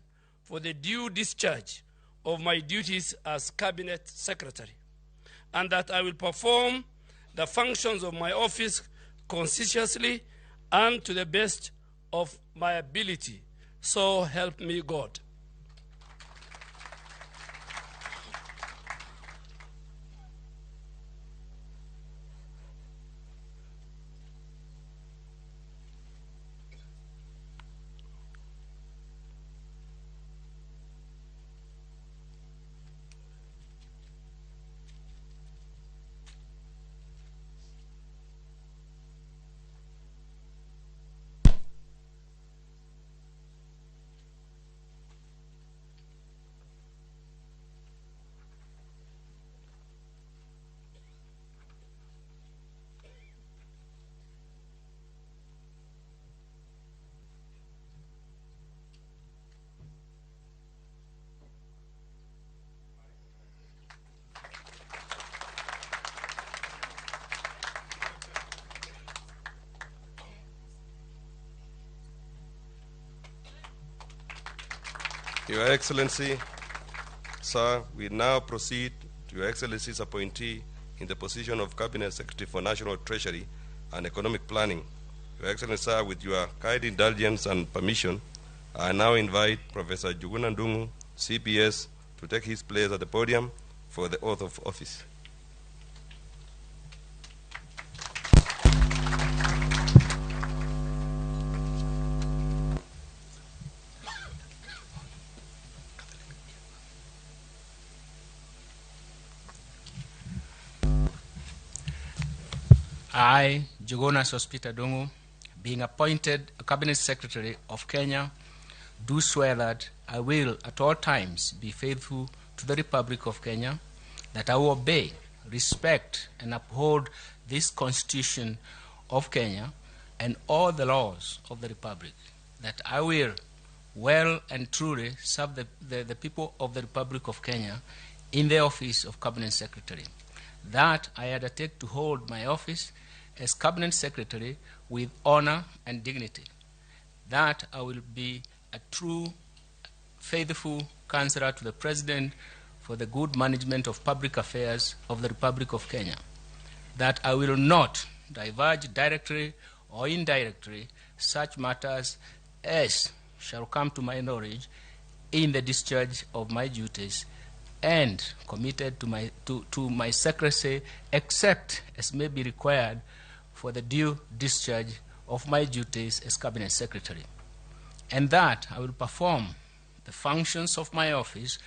for the due discharge of my duties as Cabinet Secretary, and that I will perform the functions of my office conscientiously and to the best of my ability. So help me God. Your Excellency, sir, we now proceed to Your Excellency's appointee in the position of Cabinet Secretary for National Treasury and Economic Planning. Your Excellency, sir, with your kind indulgence and permission, I now invite Professor Njuguna Ndung'u, CPS, to take his place at the podium for the oath of office. I, Njuguna Sospeter Ndung'u, being appointed a Cabinet Secretary of Kenya, do swear that I will at all times be faithful to the Republic of Kenya, that I will obey, respect, and uphold this Constitution of Kenya and all the laws of the Republic, that I will well and truly serve the people of the Republic of Kenya in the office of Cabinet Secretary, that I undertake to hold my office as Cabinet Secretary with honor and dignity, that I will be a true, faithful counselor to the President for the good management of public affairs of the Republic of Kenya, that I will not divulge directly or indirectly such matters as shall come to my knowledge in the discharge of my duties, and committed to my secrecy, except as may be required for the due discharge of my duties as Cabinet Secretary, and that I will perform the functions of my office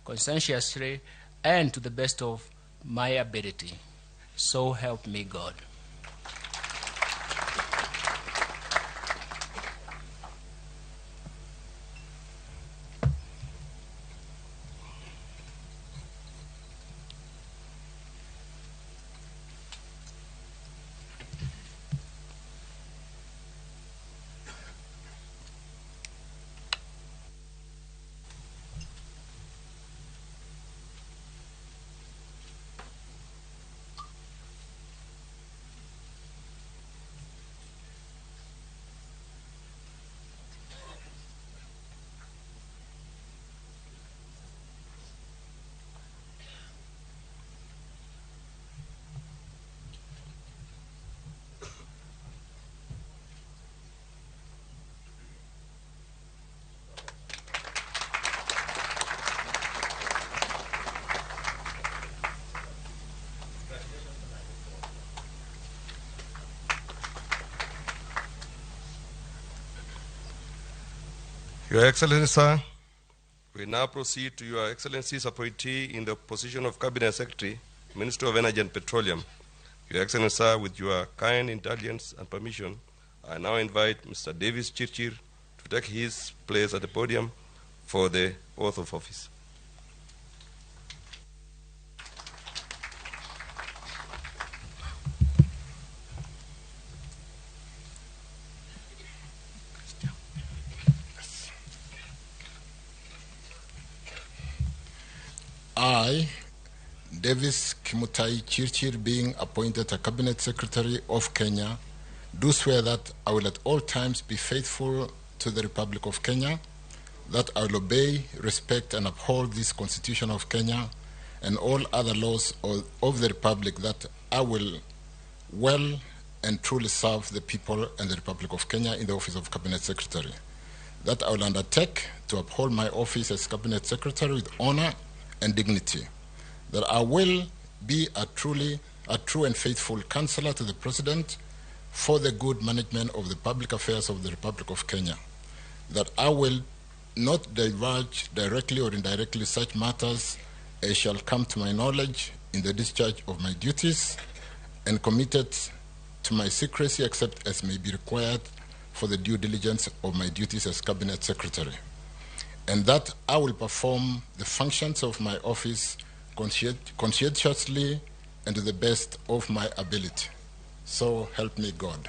conscientiously and to the best of my ability. So help me God. Your Excellency, sir, we now proceed to Your Excellency's appointee in the position of Cabinet Secretary, Minister of Energy and Petroleum. Your Excellency, sir, with your kind indulgence and permission, I now invite Mr. Davis Chirchir to take his place at the podium for the oath of office. I, Davis Kimutai Chirchir, being appointed a Cabinet Secretary of Kenya, do swear that I will at all times be faithful to the Republic of Kenya, that I will obey, respect, and uphold this Constitution of Kenya and all other laws of the Republic, that I will well and truly serve the people and the Republic of Kenya in the office of Cabinet Secretary, that I will undertake to uphold my office as Cabinet Secretary with honor and dignity, that I will be a true and faithful counselor to the President for the good management of the public affairs of the Republic of Kenya, that I will not divulge directly or indirectly such matters as shall come to my knowledge in the discharge of my duties, and committed to my secrecy except as may be required for the due diligence of my duties as Cabinet Secretary, and that I will perform the functions of my office conscientiously and to the best of my ability. So help me God.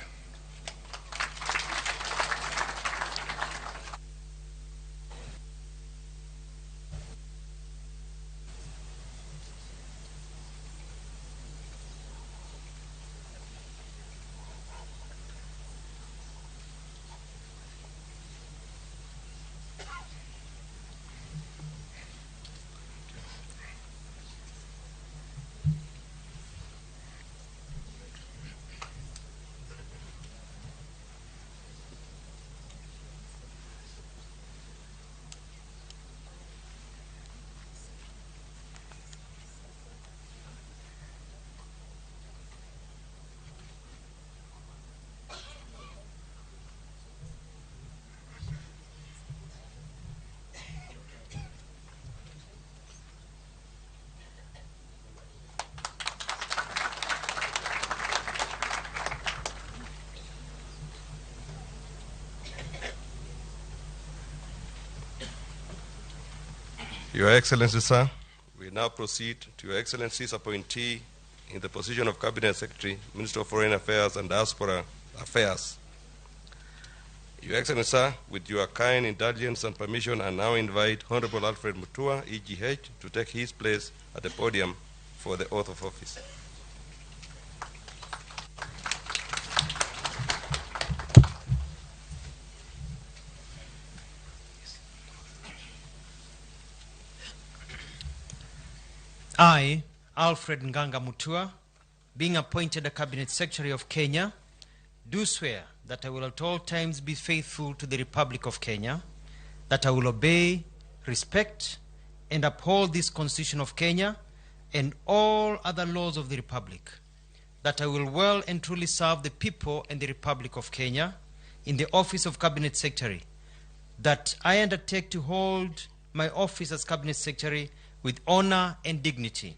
Your Excellency, sir, we now proceed to Your Excellency's appointee in the position of Cabinet Secretary, Minister of Foreign Affairs and Diaspora Affairs. Your Excellency, sir, with your kind indulgence and permission, I now invite Honorable Alfred Mutua, EGH, to take his place at the podium for the oath of office. I, Alfred Nganga Mutua, being appointed a Cabinet Secretary of Kenya, do swear that I will at all times be faithful to the Republic of Kenya, that I will obey, respect, and uphold this Constitution of Kenya and all other laws of the Republic, that I will well and truly serve the people and the Republic of Kenya in the office of Cabinet Secretary, that I undertake to hold my office as Cabinet Secretary with honor and dignity,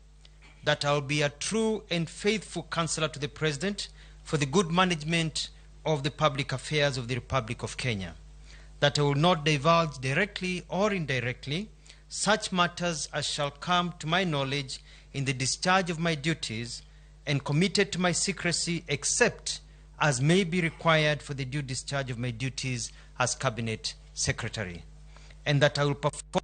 that I will be a true and faithful counselor to the President for the good management of the public affairs of the Republic of Kenya, that I will not divulge directly or indirectly such matters as shall come to my knowledge in the discharge of my duties, and committed to my secrecy except as may be required for the due discharge of my duties as Cabinet Secretary, and that I will perform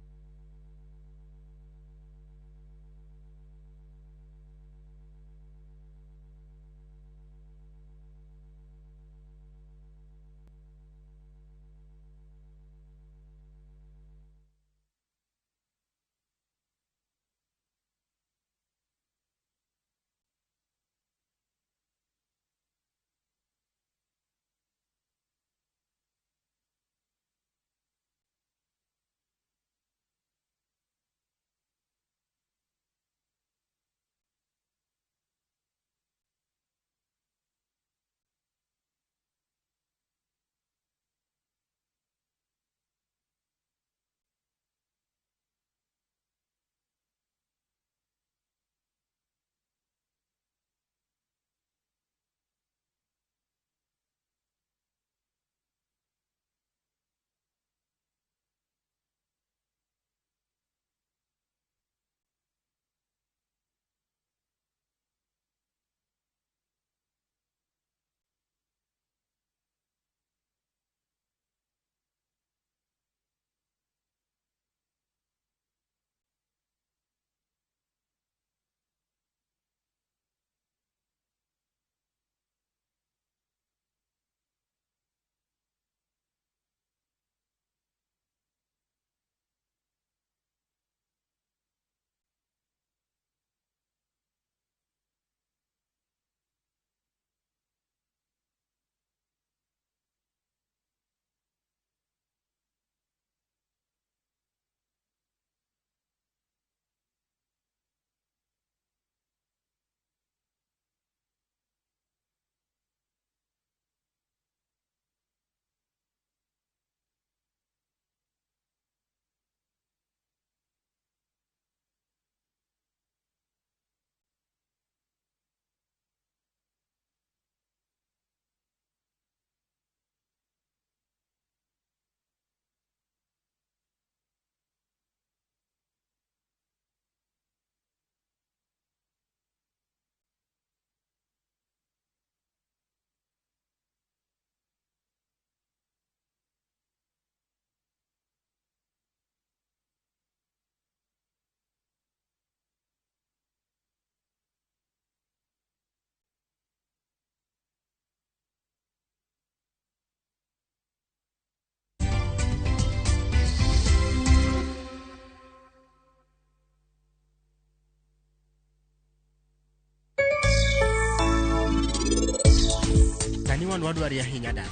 Sani wan wadwari ahinya dala.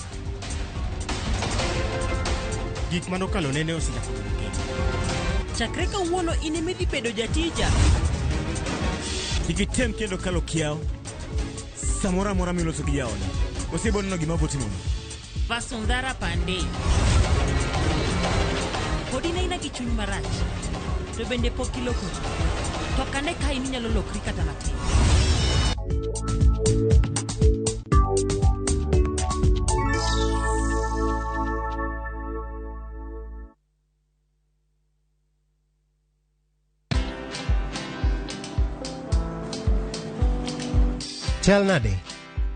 Gik manokalo nene osechako duogo kendo. Chakre kawuono in ema idhi bedo jatija. Kik item kendo kalo kiewo samoro amora miloso gi jaoda. Osebo neno gima obotimoni. Vasundhara Pandey. Pod in aina gi chuny marach. To bende pok ilokori. To ok ane ka in inyalo lokri kata matin. Chal nade?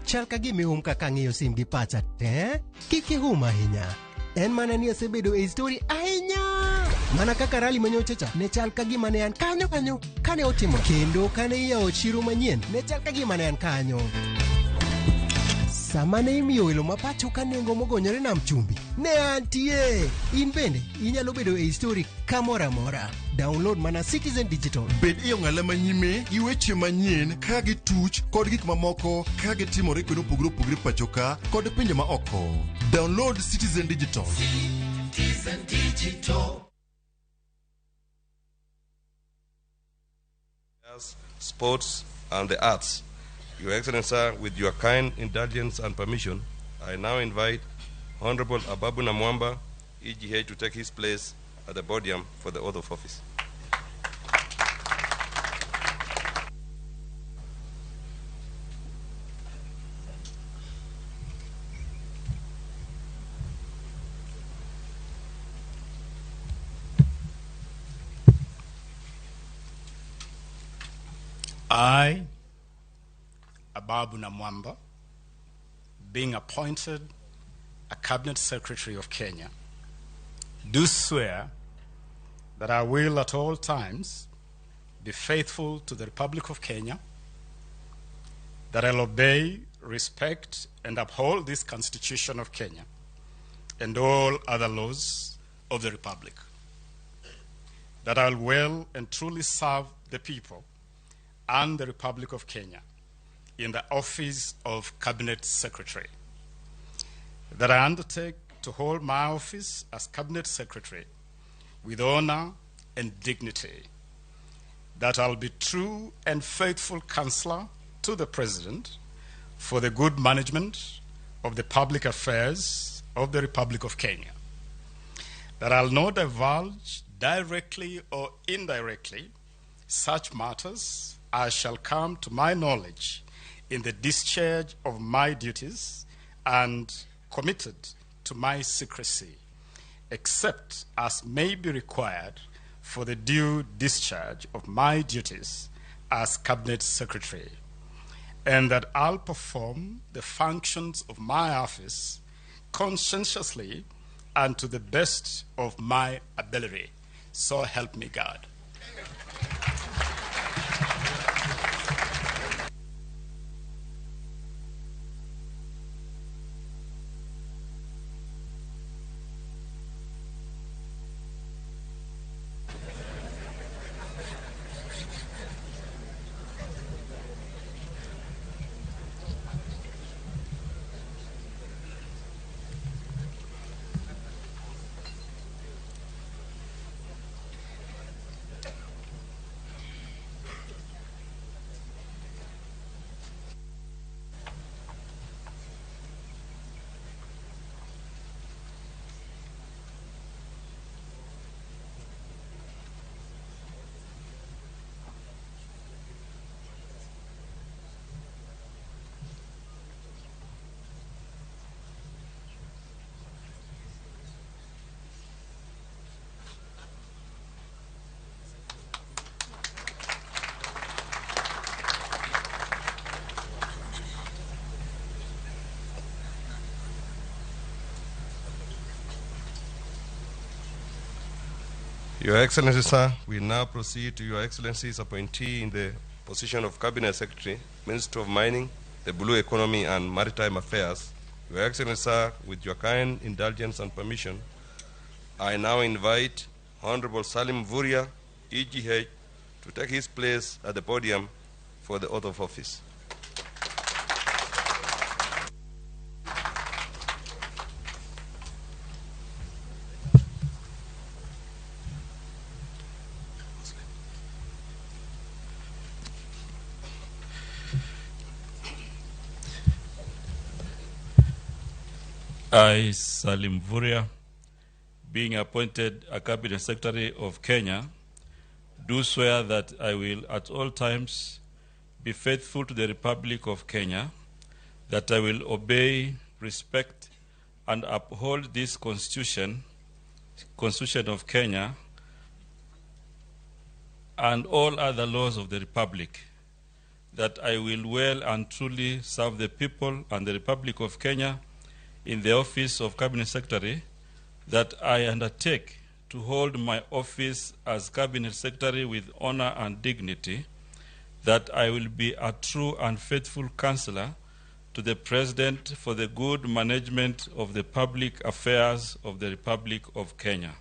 Chal ka gima ihum kaka ang'iyo sim gi pacha te. Kik ihum ahinya. En mana ni asebedo e story ahinya. Mana kaka rally manyocha cha ne chal ka gima ne an kanyo kanyo kane otimo. Kendo kane iyawo chiro manyien ne chal ka gima ne an kanyo. Sama ne imiyo welo ma pacho ka nengo mogonyore nam chumbi, ne antie. In bende inyalo bedo e story kamoro amora. Download mana Citizen Digital. Bed e ong'ala manyime gi weche manyien ka gituch kod gik mamoko ka gitimore kuonde mopogore opogore pacho ka kod pinje ma oko. Download Citizen Digital. Citizen Digital. Sports and the arts. Your Excellency, sir, with your kind indulgence and permission, I now invite Honorable Ababu Namwamba, EGH, to take his place at the podium for the oath of office. I, Ababu Namwamba, being appointed a Cabinet Secretary of Kenya, do swear that I will at all times be faithful to the Republic of Kenya, that I'll obey, respect, and uphold this Constitution of Kenya and all other laws of the Republic, that I'll well and truly serve the people and the Republic of Kenya in the office of Cabinet Secretary, that I undertake to hold my office as Cabinet Secretary with honor and dignity, that I'll be true and faithful counselor to the President for the good management of the public affairs of the Republic of Kenya, that I'll not divulge directly or indirectly such matters as shall come to my knowledge in the discharge of my duties and committed to my secrecy, except as may be required for the due discharge of my duties as Cabinet Secretary, and that I'll perform the functions of my office conscientiously and to the best of my ability. So help me God. Your Excellency, sir, we now proceed to Your Excellency's appointee in the position of Cabinet Secretary, Minister of Mining, the Blue Economy and Maritime Affairs. Your Excellency, sir, with your kind indulgence and permission, I now invite Honorable Salim Mvurya, EGH, to take his place at the podium for the oath of office. I, Salim Mvurya, being appointed a Cabinet Secretary of Kenya, do swear that I will at all times be faithful to the Republic of Kenya, that I will obey, respect, and uphold this Constitution of Kenya, and all other laws of the Republic, that I will well and truly serve the people and the Republic of Kenya in the office of Cabinet Secretary, that I undertake to hold my office as Cabinet Secretary with honor and dignity, that I will be a true and faithful counselor to the President for the good management of the public affairs of the Republic of Kenya,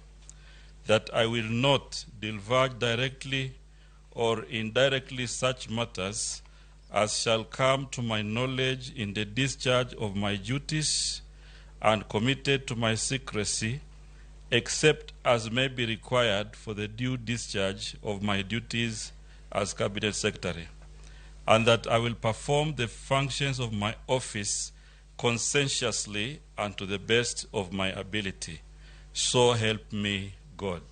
that I will not divulge directly or indirectly such matters as shall come to my knowledge in the discharge of my duties and committed to my secrecy, except as may be required for the due discharge of my duties as Cabinet Secretary, and that I will perform the functions of my office conscientiously and to the best of my ability. So help me God.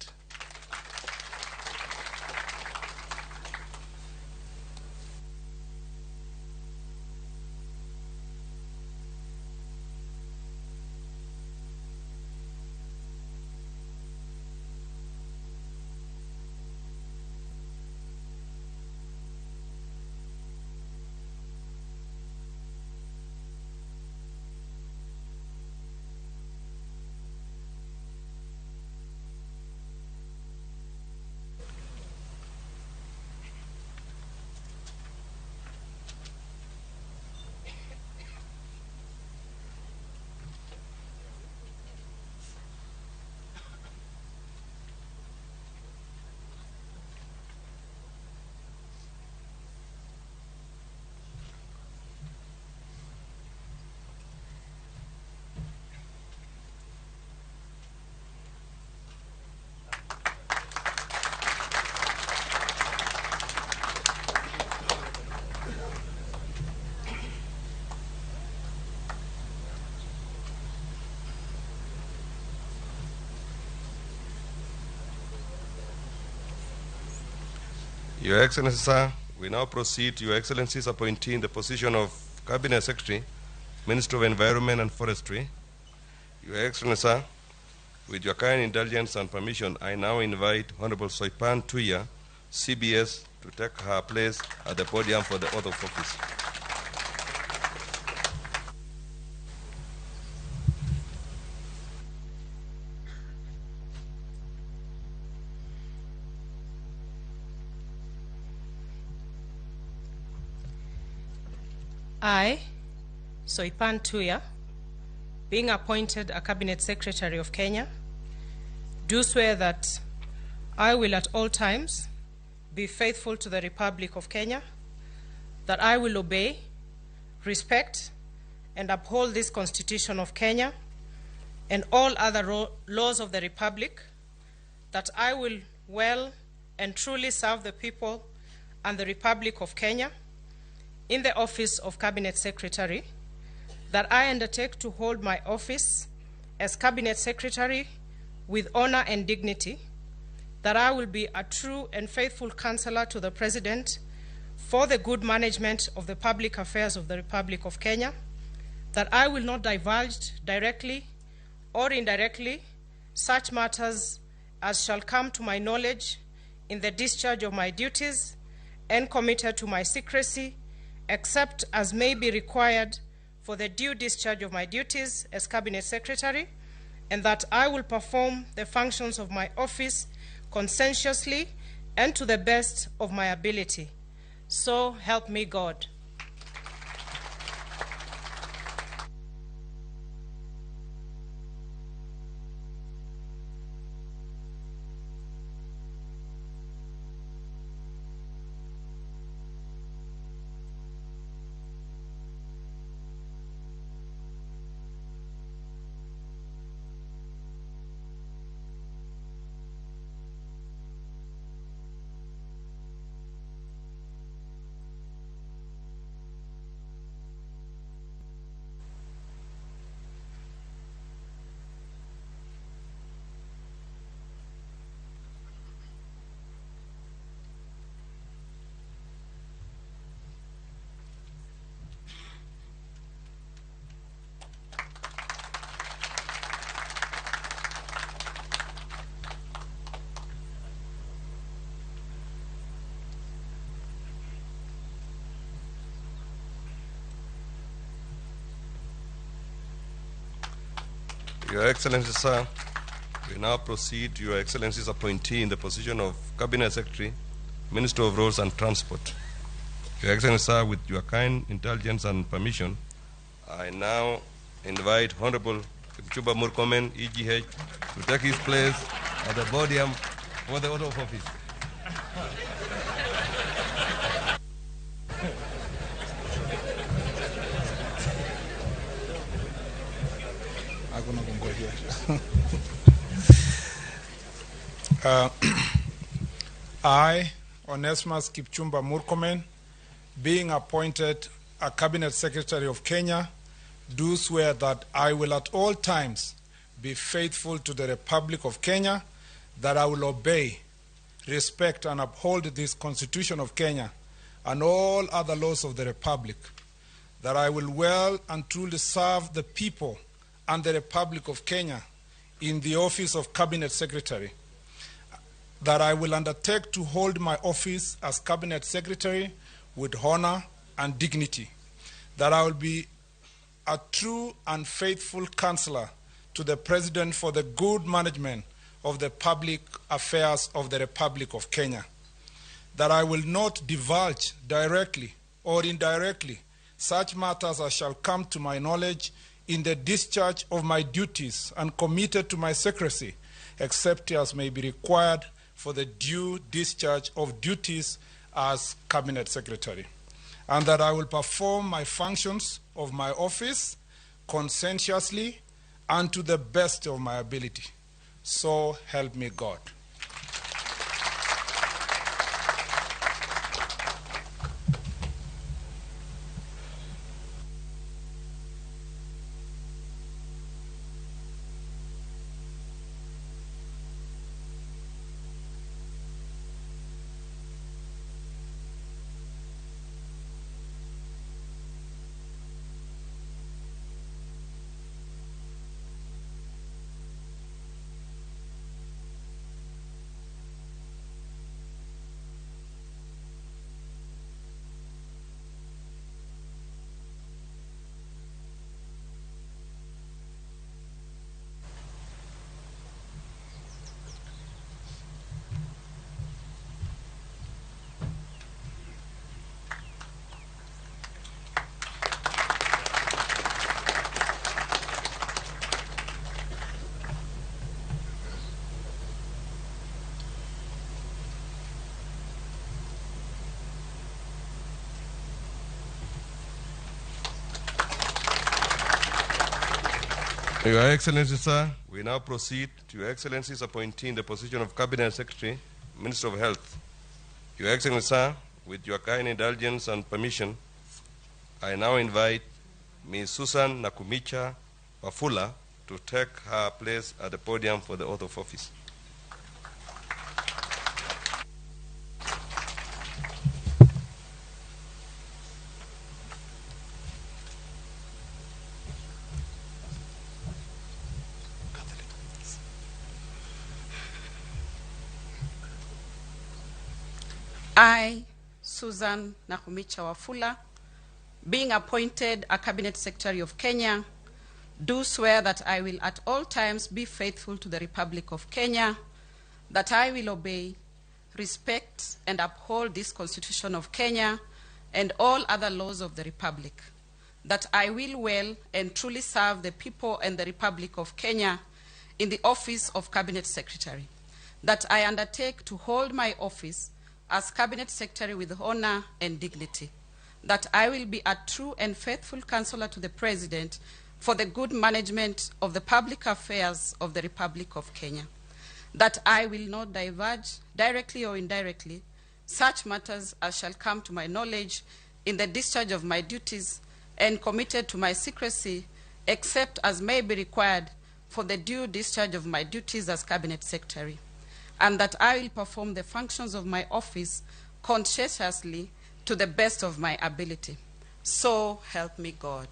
Your Excellency, sir, we now proceed to Your Excellency's appointee in the position of Cabinet Secretary, Minister of Environment and Forestry. Your Excellency, sir, with your kind indulgence and permission, I now invite Honorable Soipan Tuya, CBS, to take her place at the podium for the oath of office. I, Soipan Tuya, being appointed a Cabinet Secretary of Kenya, do swear that I will at all times be faithful to the Republic of Kenya, that I will obey, respect, and uphold this Constitution of Kenya and all other laws of the Republic, that I will well and truly serve the people and the Republic of Kenya in the office of Cabinet Secretary, that I undertake to hold my office as Cabinet Secretary with honor and dignity, that I will be a true and faithful counselor to the President for the good management of the public affairs of the Republic of Kenya, that I will not divulge directly or indirectly such matters as shall come to my knowledge in the discharge of my duties and committed to my secrecy, except as may be required for the due discharge of my duties as Cabinet Secretary, and that I will perform the functions of my office conscientiously and to the best of my ability. So help me God. Your Excellency, sir, we now proceed to Your Excellency's appointee in the position of Cabinet Secretary, Minister of Roads and Transport. Your Excellency, sir, with your kind indulgence and permission, I now invite Honorable Kipchumba Murkomen, EGH, to take his place at the podium for the oath of office. Hakuna kungojea. I, Onesmus Kipchumba Murkomen, being appointed a Cabinet Secretary of Kenya, do swear that I will at all times be faithful to the Republic of Kenya, that I will obey, respect, and uphold this Constitution of Kenya and all other laws of the Republic, that I will well and truly serve the people and the Republic of Kenya in the office of Cabinet Secretary, that I will undertake to hold my office as Cabinet Secretary with honor and dignity, that I will be a true and faithful counselor to the President for the good management of the public affairs of the Republic of Kenya, that I will not divulge directly or indirectly such matters as shall come to my knowledge in the discharge of my duties and committed to my secrecy, except as may be required for the due discharge of duties as Cabinet Secretary, and that I will perform my functions of my office conscientiously and to the best of my ability. So help me God. Your Excellency, sir, we now proceed to Your Excellency's appointee in the position of Cabinet Secretary, Minister of Health. Your Excellency, sir, with your kind indulgence and permission, I now invite Ms. Susan Nakhumicha Wafula to take her place at the podium for the oath of office. I, Susan Nakhumicha Wafula, being appointed a Cabinet Secretary of Kenya, do swear that I will at all times be faithful to the Republic of Kenya, that I will obey, respect, and uphold this Constitution of Kenya and all other laws of the Republic, that I will well and truly serve the people and the Republic of Kenya in the office of Cabinet Secretary, that I undertake to hold my office as Cabinet Secretary with honor and dignity, that I will be a true and faithful counselor to the President for the good management of the public affairs of the Republic of Kenya, that I will not diverge, directly or indirectly, such matters as shall come to my knowledge in the discharge of my duties and committed to my secrecy, except as may be required for the due discharge of my duties as Cabinet Secretary, and that I will perform the functions of my office conscientiously to the best of my ability. So help me God.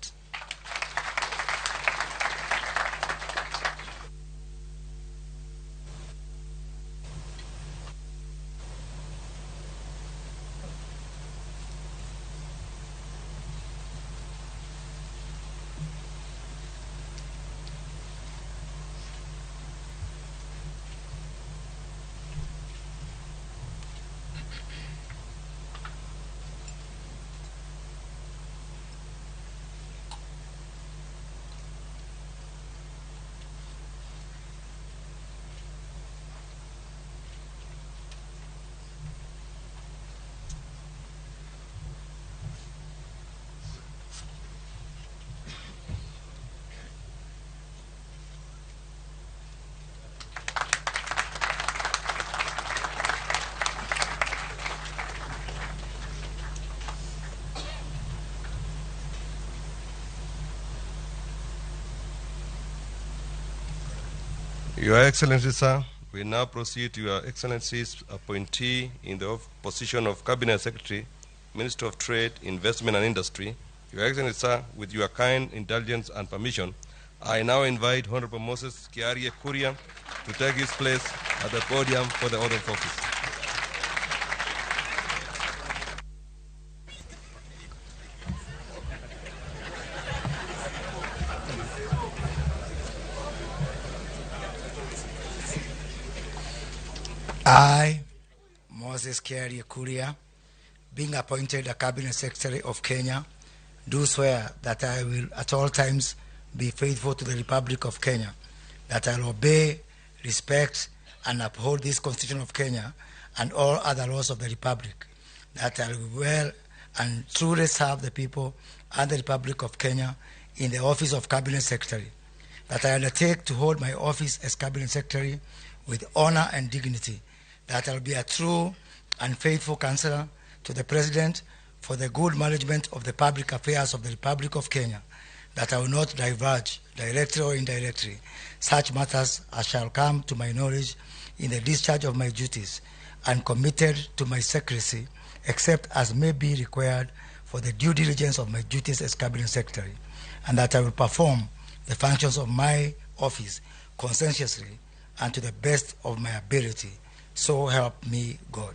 Your Excellency, sir, we now proceed to Your Excellency's appointee in the position of Cabinet Secretary, Minister of Trade, Investment and Industry. Your Excellency, sir, with your kind indulgence and permission, I now invite Honorable Moses Kiarie Kuria to take his place at the podium for the oath of office. I, Moses Kiarie Kuria, being appointed a Cabinet Secretary of Kenya, do swear that I will at all times be faithful to the Republic of Kenya, that I will obey, respect, and uphold this Constitution of Kenya and all other laws of the Republic, that I will well and truly serve the people and the Republic of Kenya in the office of Cabinet Secretary, that I undertake to hold my office as Cabinet Secretary with honor and dignity, that I will be a true and faithful counselor to the President for the good management of the public affairs of the Republic of Kenya, that I will not diverge, directly or indirectly, such matters as shall come to my knowledge in the discharge of my duties, and committed to my secrecy, except as may be required for the due diligence of my duties as Cabinet Secretary, and that I will perform the functions of my office conscientiously and to the best of my ability. So help me God.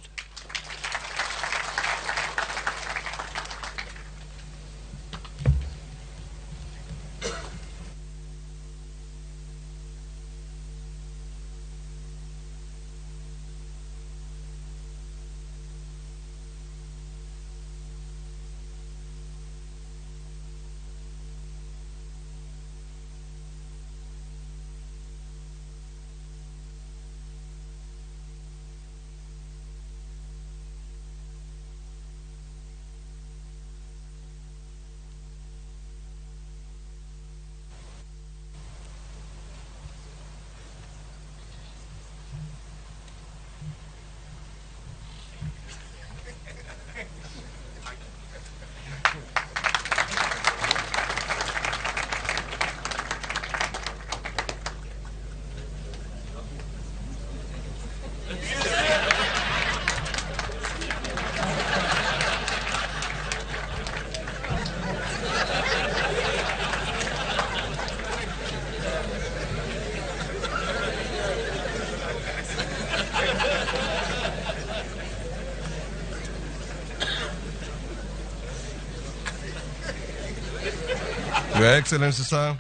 Your Excellency, sir,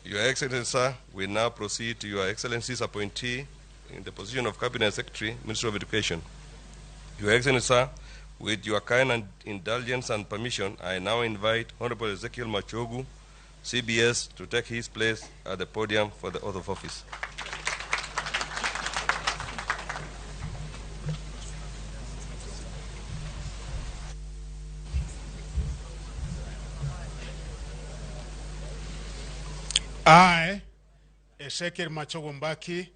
Your Excellency, sir, we now proceed to Your Excellency's appointee in the position of Cabinet Secretary, Minister of Education. Your Excellency, sir, with your kind indulgence and permission, I now invite Honorable Ezekiel Machogu, CBS, to take his place at the podium for the oath of office. I, Ezekiel Machogu Mbaki,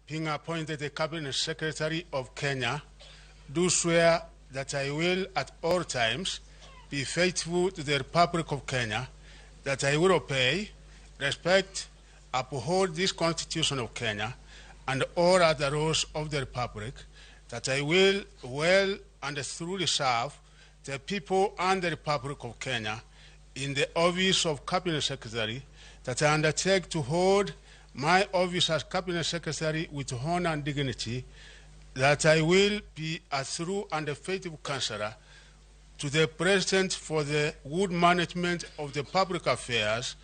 being appointed the Cabinet Secretary of Kenya, do swear that I will at all times be faithful to the Republic of Kenya, that I will obey, respect, uphold this Constitution of Kenya and all other laws of the Republic, that I will well and truly serve the people and the Republic of Kenya in the office of Cabinet Secretary, that I undertake to hold my office as Cabinet Secretary with honor and dignity, that I will be a true and a faithful counselor to the President for the good management of the public affairs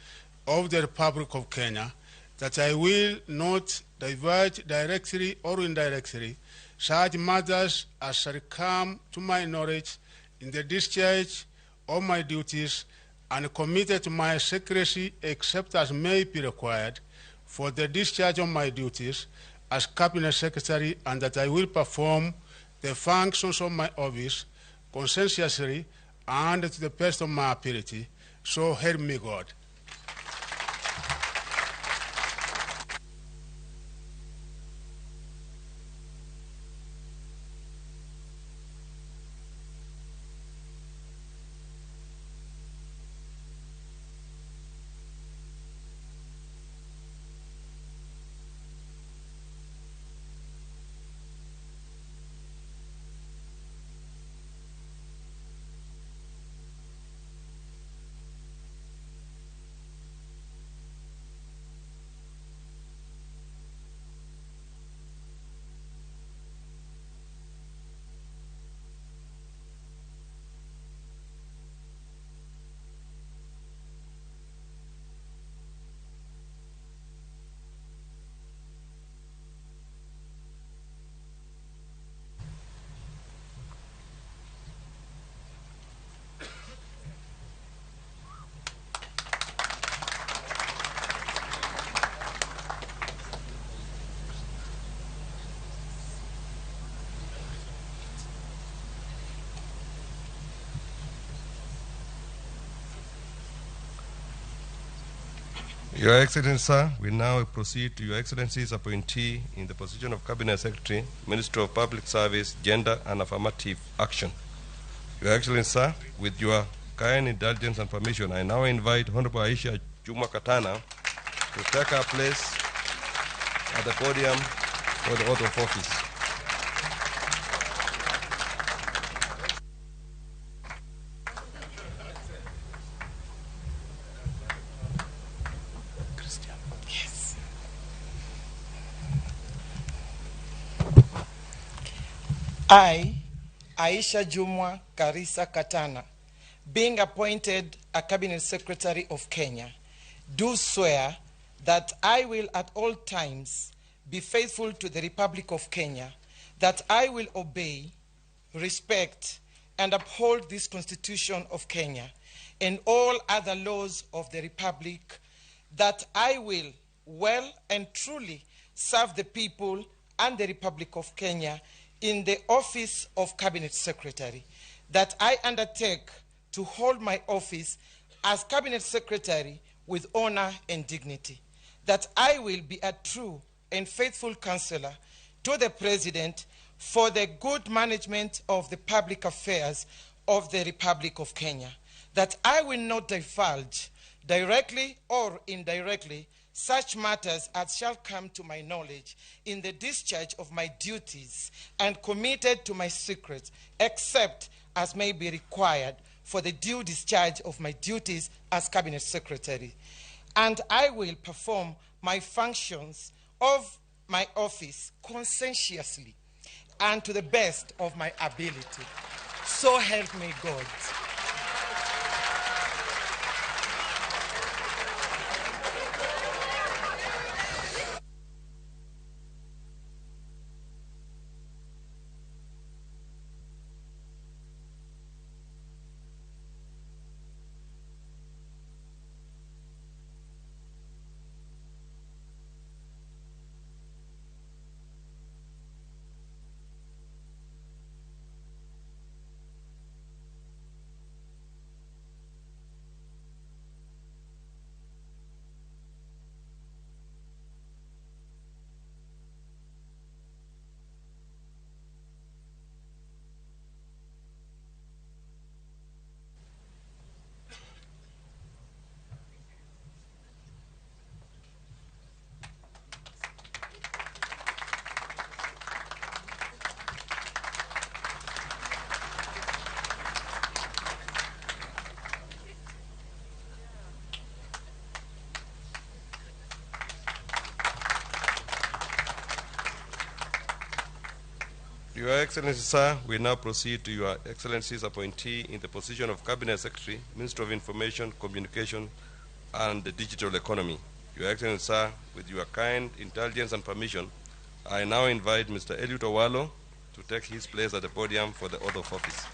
of the Republic of Kenya, that I will not divert directly or indirectly such matters as shall come to my knowledge in the discharge of my duties, and committed to my secrecy except as may be required for the discharge of my duties as Cabinet Secretary, and that I will perform the functions of my office conscientiously and to the best of my ability. So help me God. Your Excellency, sir, we now proceed to Your Excellency's appointee in the position of Cabinet Secretary, Minister of Public Service, Gender and Affirmative Action. Your Excellency, sir, with your kind indulgence and permission, I now invite Honorable Aisha Jumwa Katana to take her place at the podium for the oath of office. Yes. I, Aisha Jumwa Karisa Katana, being appointed a Cabinet Secretary of Kenya, do swear that I will at all times be faithful to the Republic of Kenya, that I will obey, respect, and uphold this Constitution of Kenya and all other laws of the Republic, that I will well and truly serve the people and the Republic of Kenya in the office of Cabinet Secretary, that I undertake to hold my office as Cabinet Secretary with honor and dignity, that I will be a true and faithful counselor to the President for the good management of the public affairs of the Republic of Kenya, that I will not divulge, directly or indirectly, such matters as shall come to my knowledge in the discharge of my duties and committed to my secrets, except as may be required for the due discharge of my duties as Cabinet Secretary. And I will perform my functions of my office conscientiously and to the best of my ability. So help me God. Your Excellency, sir, we now proceed to Your Excellency's appointee in the position of Cabinet Secretary, Minister of Information, Communication, and the Digital Economy. Your Excellency, sir, with your kind indulgence and permission, I now invite Mr. Eliud Owalo to take his place at the podium for the oath of office.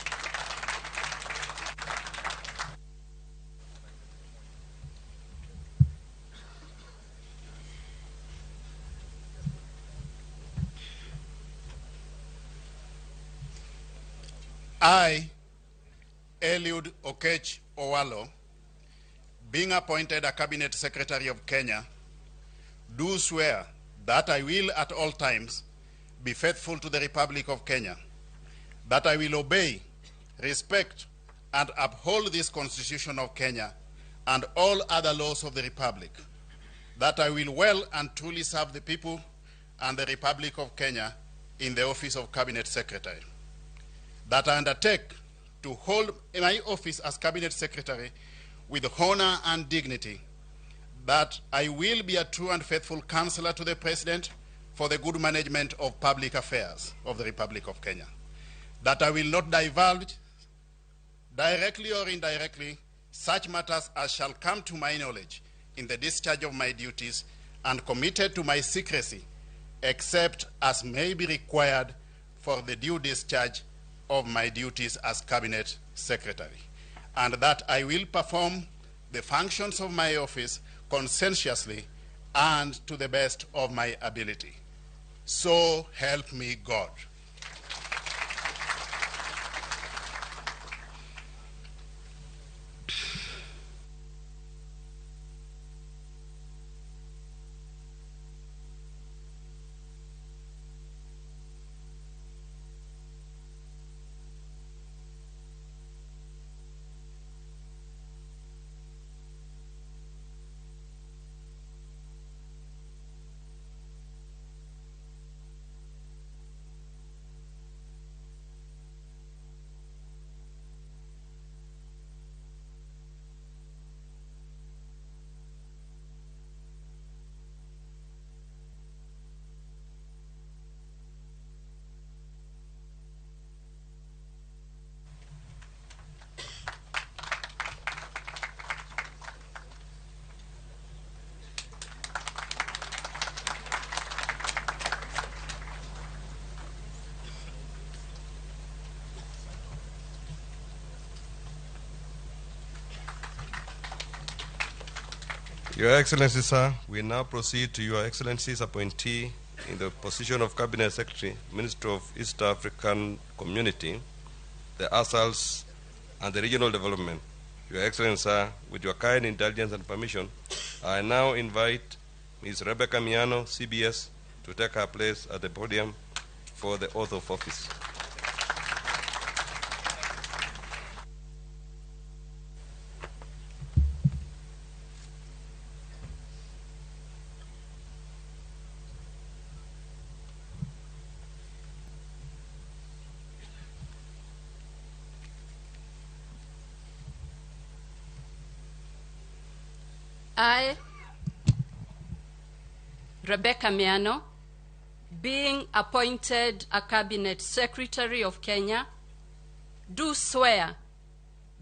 I, Eliud Okech Owalo, being appointed a Cabinet Secretary of Kenya, do swear that I will at all times be faithful to the Republic of Kenya, that I will obey, respect, and uphold this Constitution of Kenya and all other laws of the Republic, that I will well and truly serve the people and the Republic of Kenya in the office of Cabinet Secretary, that I undertake to hold my office as Cabinet Secretary with honor and dignity, that I will be a true and faithful counselor to the President for the good management of public affairs of the Republic of Kenya, that I will not divulge, directly or indirectly, such matters as shall come to my knowledge in the discharge of my duties and committed to my secrecy, except as may be required for the due discharge of my duties as Cabinet Secretary, and that I will perform the functions of my office conscientiously and to the best of my ability. So help me God. Your Excellency, sir, we now proceed to Your Excellency's appointee in the position of Cabinet Secretary, Minister of East African Community, the ASALs, and the Regional Development. Your Excellency, sir, with your kind indulgence and permission, I now invite Ms. Rebecca Miano, CBS, to take her place at the podium for the oath of office. I, Rebecca Miano, being appointed a Cabinet Secretary of Kenya, do swear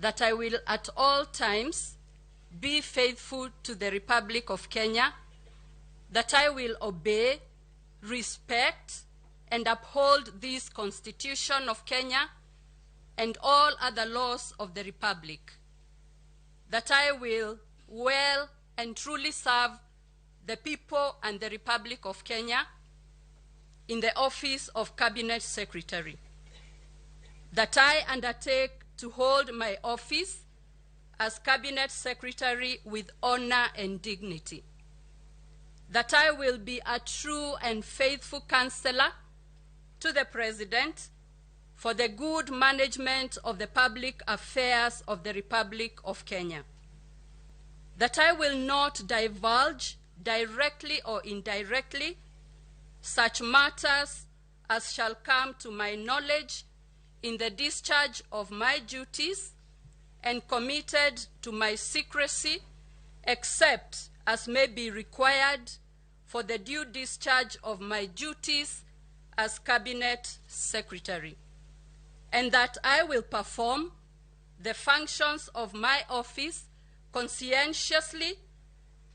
that I will at all times be faithful to the Republic of Kenya, that I will obey, respect, and uphold this Constitution of Kenya and all other laws of the Republic, that I will well and truly serve the people and the Republic of Kenya in the office of Cabinet Secretary, that I undertake to hold my office as Cabinet Secretary with honor and dignity, that I will be a true and faithful counselor to the President for the good management of the public affairs of the Republic of Kenya, that I will not divulge directly or indirectly such matters as shall come to my knowledge in the discharge of my duties and committed to my secrecy, except as may be required for the due discharge of my duties as Cabinet Secretary, and that I will perform the functions of my office conscientiously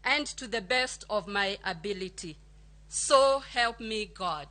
and to the best of my ability. So help me God.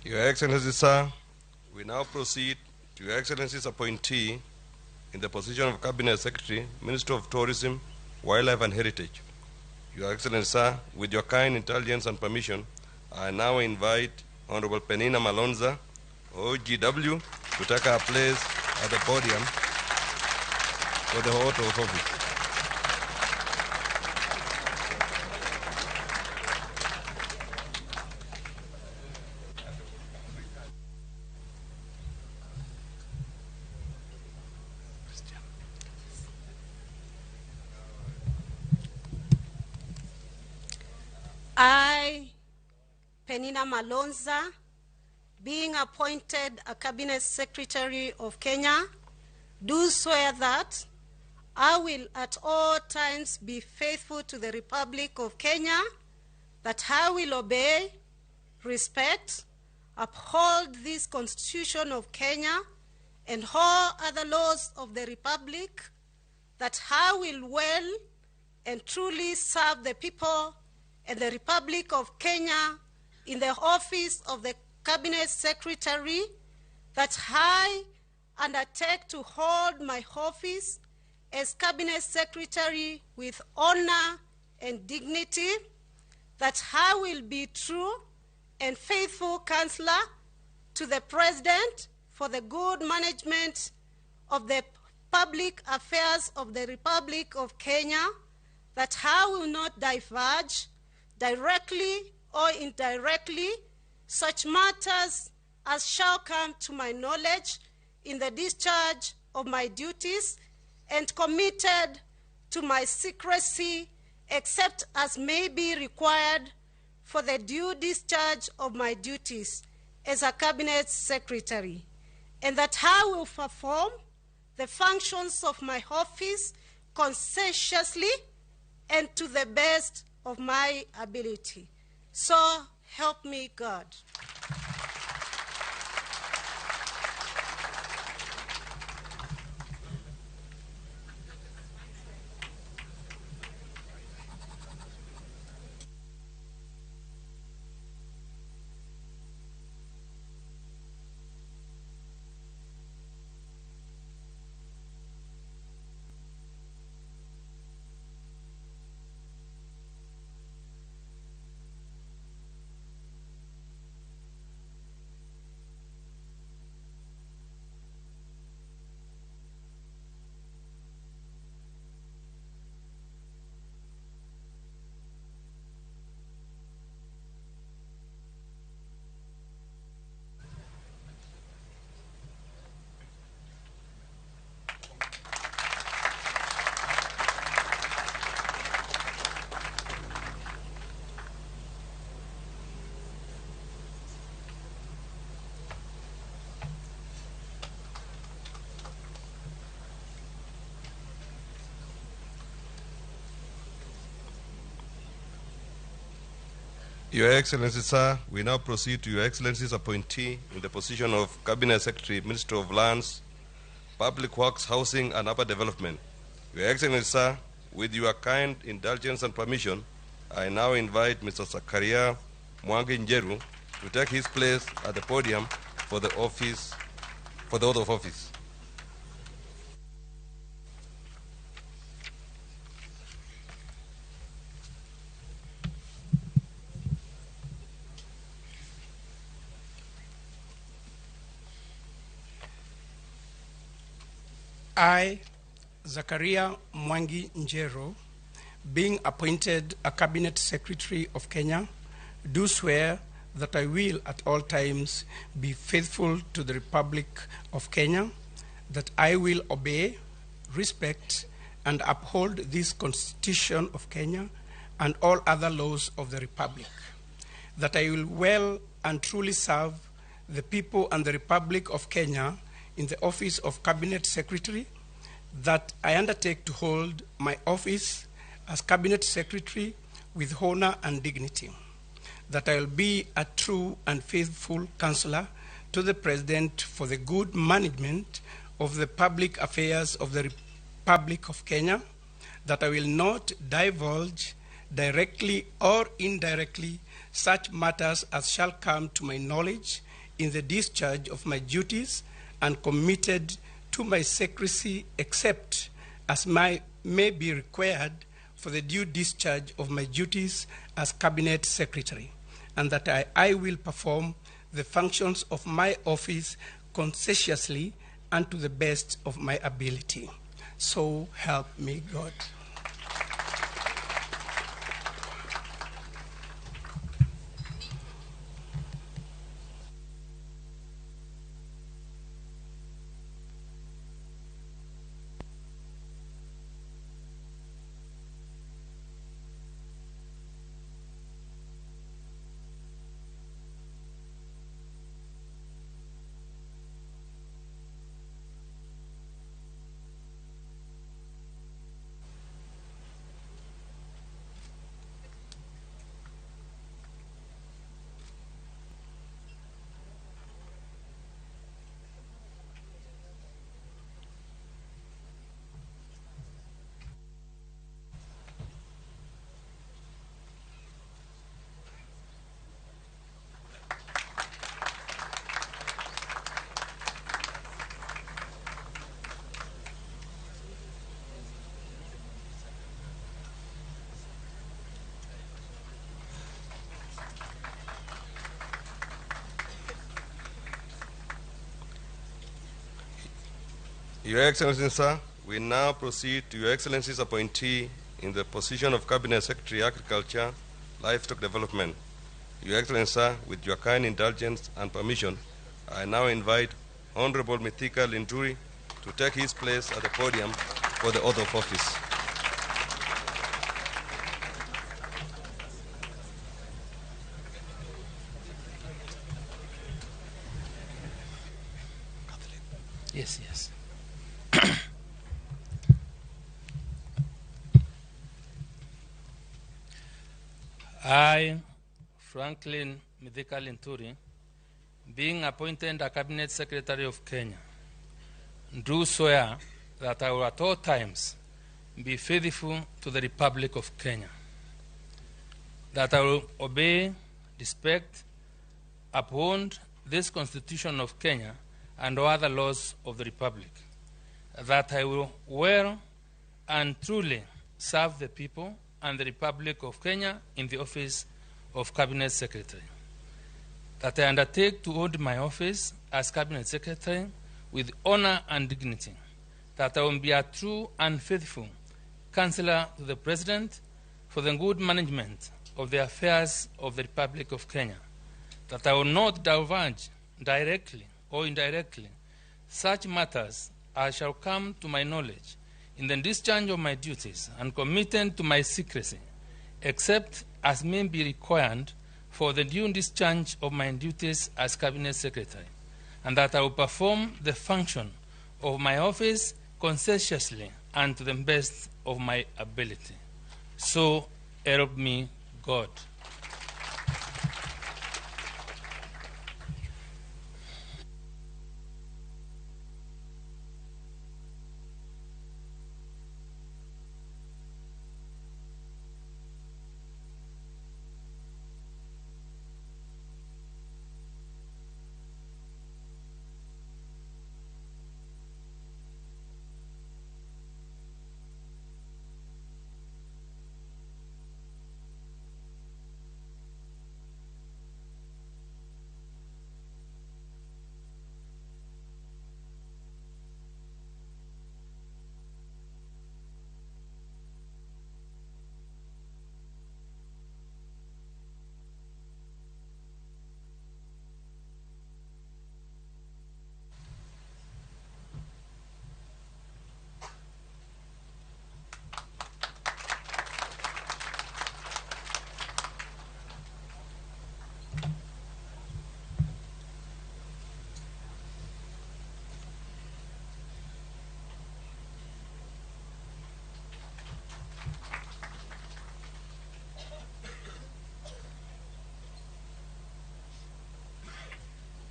Your Excellency, sir, we now proceed to Your Excellency's appointee in the position of Cabinet Secretary, Minister of Tourism, Wildlife and Heritage. Your Excellency, sir, with your kind indulgence and permission, I now invite Honorable Penina Malonza, OGW, to take her place at the podium for the oath of office. I, Penina Malonza, being appointed a Cabinet Secretary of Kenya, do swear that I will at all times be faithful to the Republic of Kenya, that I will obey, respect, uphold this Constitution of Kenya and all other laws of the Republic, that I will well and truly serve the people and the Republic of Kenya in the office of the Cabinet Secretary, that I undertake to hold my office as Cabinet Secretary with honor and dignity, that I will be true and faithful counselor to the President for the good management of the public affairs of the Republic of Kenya, that I will not diverge directly or indirectly such matters as shall come to my knowledge in the discharge of my duties, and committed to my secrecy except as may be required for the due discharge of my duties as a Cabinet Secretary, and that I will perform the functions of my office conscientiously and to the best of my ability. So help me God. Your Excellency, sir, we now proceed to Your Excellency's appointee in the position of Cabinet Secretary, Minister of Lands, Public Works, Housing and Urban Development. Your Excellency, sir, with your kind indulgence and permission, I now invite Mr. Zakaria Mwangi Njeru to take his place at the podium for the office, for the oath of office. I, Zakaria Mwangi Njeru, being appointed a Cabinet Secretary of Kenya, do swear that I will at all times be faithful to the Republic of Kenya, that I will obey, respect, and uphold this Constitution of Kenya and all other laws of the Republic, that I will well and truly serve the people and the Republic of Kenya in the office of Cabinet Secretary, that I undertake to hold my office as Cabinet Secretary with honor and dignity, that I will be a true and faithful counselor to the President for the good management of the public affairs of the Republic of Kenya, that I will not divulge directly or indirectly such matters as shall come to my knowledge in the discharge of my duties, and committed to my secrecy except as may be required for the due discharge of my duties as Cabinet Secretary, and that I will perform the functions of my office conscientiously and to the best of my ability. So help me God. Your Excellency, sir, we now proceed to Your Excellency's appointee in the position of Cabinet Secretary, Agriculture, Livestock Development. Your Excellency, sir, with your kind indulgence and permission, I now invite Honorable Mithika Linturi to take his place at the podium for the oath of office. Yes, yes. I, Franklin Mithika Linturi, being appointed a Cabinet Secretary of Kenya, do swear that I will at all times be faithful to the Republic of Kenya, that I will obey, respect, uphold this Constitution of Kenya and all other laws of the Republic, that I will well and truly serve the people and the Republic of Kenya in the office of Cabinet Secretary, that I undertake to hold my office as Cabinet Secretary with honor and dignity, that I will be a true and faithful counselor to the President for the good management of the affairs of the Republic of Kenya, that I will not divulge directly or indirectly such matters as shall come to my knowledge in the discharge of my duties and committed to my secrecy, except as may be required for the due discharge of my duties as Cabinet Secretary, and that I will perform the function of my office conscientiously and to the best of my ability. So help me God.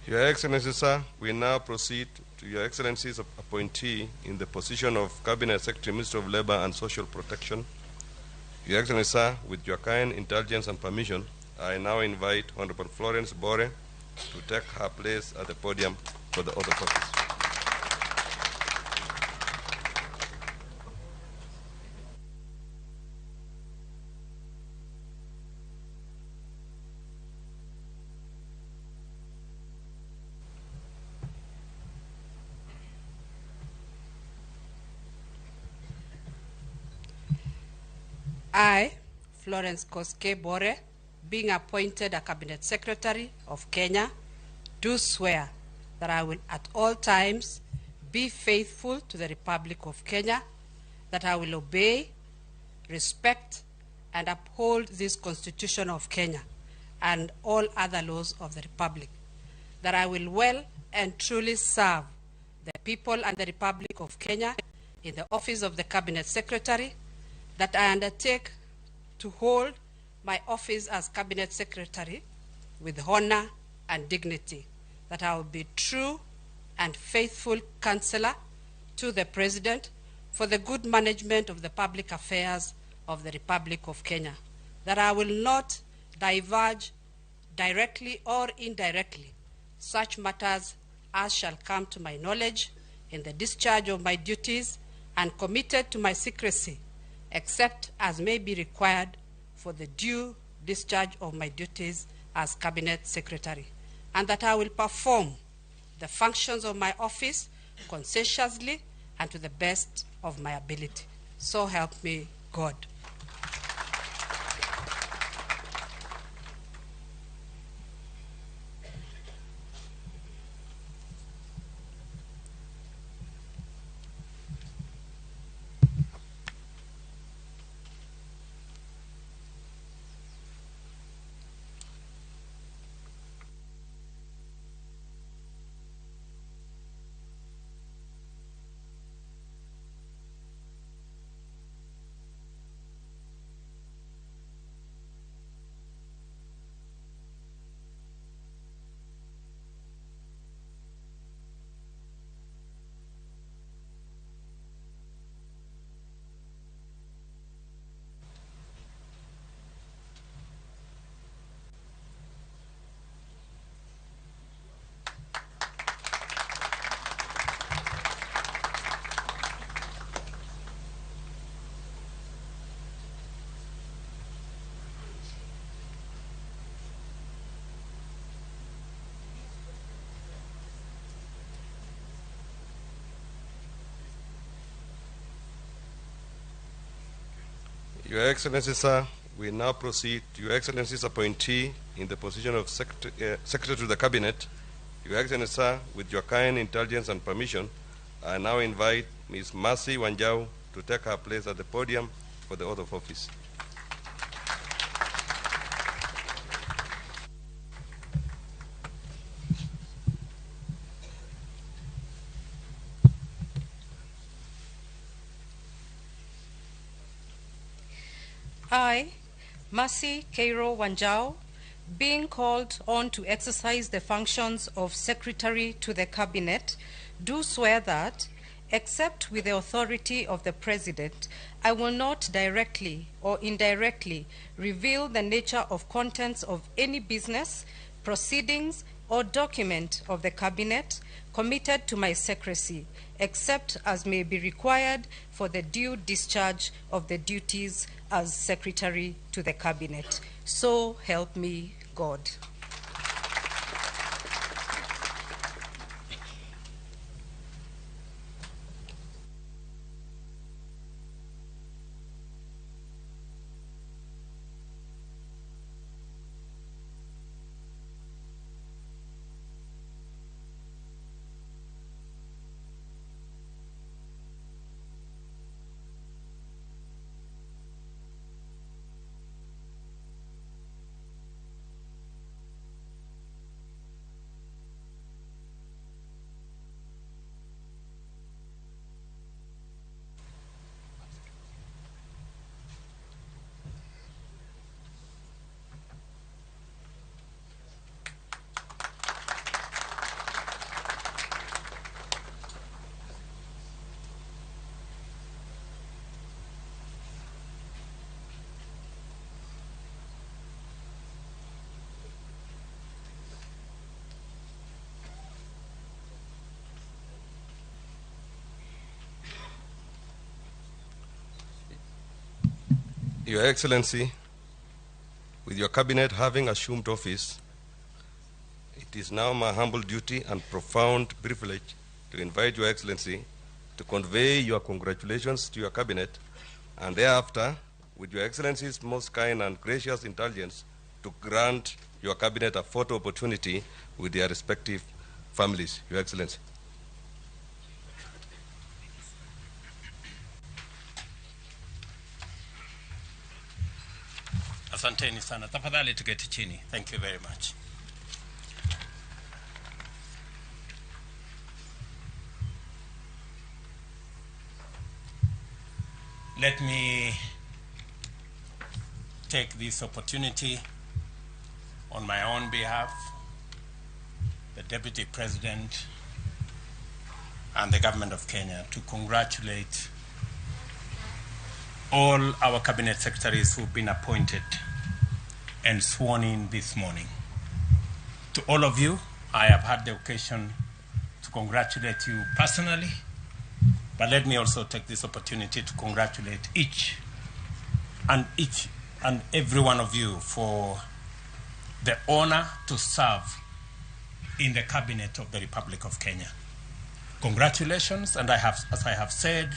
Your Excellency, sir, we now proceed to Your Excellency's appointee in the position of Cabinet Secretary, Minister of Labor and Social Protection. Your Excellency, sir, with your kind indulgence and permission, I now invite Honorable Florence Bore to take her place at the podium for the oath of office. I, Florence Koskei Bore, being appointed a Cabinet Secretary of Kenya, do swear that I will at all times be faithful to the Republic of Kenya, that I will obey, respect, and uphold this Constitution of Kenya and all other laws of the Republic, that I will well and truly serve the people and the Republic of Kenya in the office of the Cabinet Secretary, that I undertake to hold my office as Cabinet Secretary with honor and dignity, that I will be true and faithful counselor to the President for the good management of the public affairs of the Republic of Kenya, that I will not diverge directly or indirectly such matters as shall come to my knowledge in the discharge of my duties and committed to my secrecy, except as may be required for the due discharge of my duties as Cabinet Secretary, and that I will perform the functions of my office conscientiously and to the best of my ability. So help me God. Your Excellency, sir, we now proceed to Your Excellency's appointee in the position of Secretary to the Cabinet. Your Excellency, sir, with your kind indulgence and permission, I now invite Ms. Mercy Wanjau to take her place at the podium for the oath of office. I, Mercy Keiro Wanjau, being called on to exercise the functions of Secretary to the Cabinet, do swear that, except with the authority of the President, I will not directly or indirectly reveal the nature of contents of any business, proceedings, or document of the Cabinet committed to my secrecy, except as may be required for the due discharge of the duties as Secretary to the Cabinet. So help me God. Your Excellency, with your cabinet having assumed office, it is now my humble duty and profound privilege to invite Your Excellency to convey your congratulations to your cabinet, and thereafter, with Your Excellency's most kind and gracious indulgence, to grant your cabinet a photo opportunity with their respective families. Your Excellency. Asanteni sana. Tafadhali tuketi chini. Thank you very much. Let me take this opportunity on my own behalf, the Deputy President and the Government of Kenya, to congratulate all our cabinet secretaries who've been appointed and sworn in this morning. To all of you, I have had the occasion to congratulate you personally, but let me also take this opportunity to congratulate each and every one of you for the honor to serve in the cabinet of the Republic of Kenya. Congratulations, and as I have said,